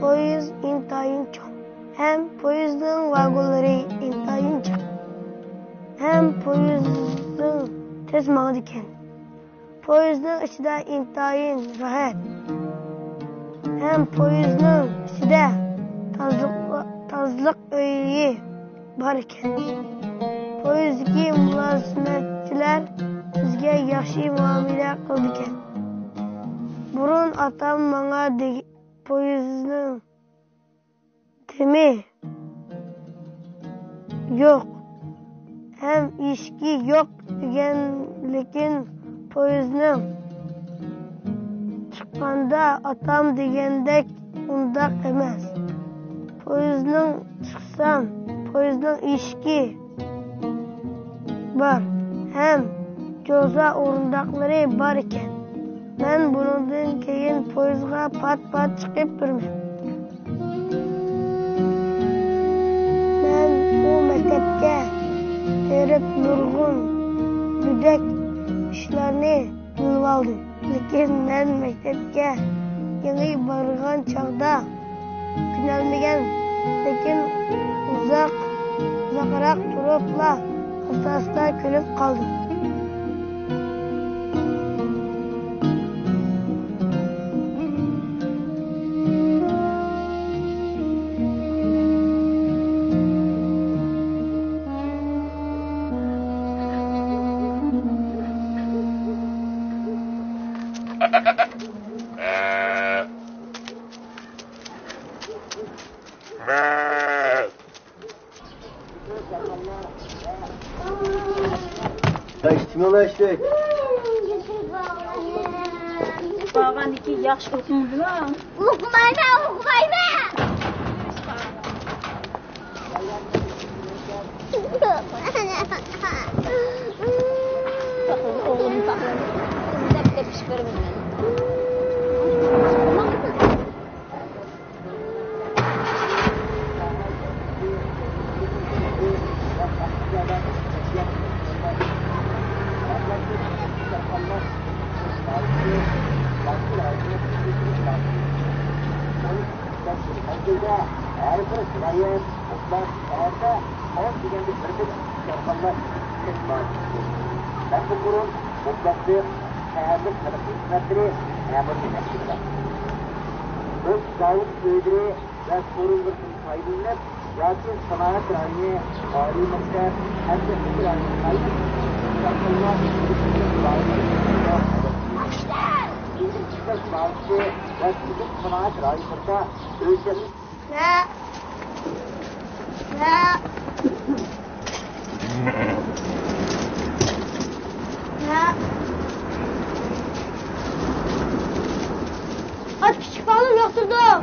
پويىز ئىنتايىن چوڭ ھەم پويىزنىڭ ۋاگونلىرى ئىنتايىن جىق ھەم پويىزنىڭ تېز ماڭىدىكەن. پويىزنىڭ ئىچىدە ئىنتايىن راھەت ھەم پويىزنىڭ ئىچىدە تازىلىق، تازىلىق ئۆيى بار ئىكەن. پويىزدىكى مۇلازىمەتچىلەر بىزگە ياخشى مۇئامىلە قىلىدىكەن. بۇرۇن ئاتام ماڭا دېگەن، پويىزنىڭ دېمى يوق ھەم ئىشىكى يوق دېگەن، لېكىن پويىزنىڭ چىققاندا ئاتام دېگەندەك ئۇنداق ئەمەس. پويىزنىڭ چىقسام، پويىزنىڭ ئىشىكى بار ھەم جوزا ئورۇندۇقلىرى بار ئىكەن. مەن بۇنىڭدىن كېيىن پويىزغا پات-پات چىقىپ بېرىمەن. مەن ئۇ مەكتەپتە كېرەك ئىشلارنى بىلىۋالدى. لېكىن مەن مەكتەپكە يېڭى بارغان چاغدا كۆنەلمىگەن، لېكىن ئۇزاق، ئۇزاقراق تۇرۇپلا ئاستا-ئاستا كۆنۈپ قالدىم. بارغاندىكى ياخشى ئوقۇڭدىلا. ئوقۇمايمەن، ئوقۇمايمەن. ساقلىدى، ئوغلۇمنى ساقلىدى. دەپ دەپ ئىش بەرمىدى. مەنزىلدە ھەر بىر ۋىلايەت، ئوبلاست، شەھەردە ئون دېگەندە بىر-بىر كارخانىلار ئىشلەش بار. مەن بۇ قۇرۇم ئوبلاستلىق، شەھەرلىك خەلق خىزمەتلىرى مەمۇرىي مەكتىپىدە ئۆز زاۋۇت ئۆيلىرى ۋە سورۇنلىرىدىن پايدىلىنىپ ياكى سانائەت رايونى، ئالىي مەكتەپ ھەمدە ئىش رايونىغا ئايرىپ، كارخانىلار ئىشلىتىش باغچىسى ۋە تۈزۈك سانائەت رايونلىرىدا ئۆلچەملىك ۋە، ۋە، ۋە. ئاچ كىچىك بالىنى ياقتۇردۇم.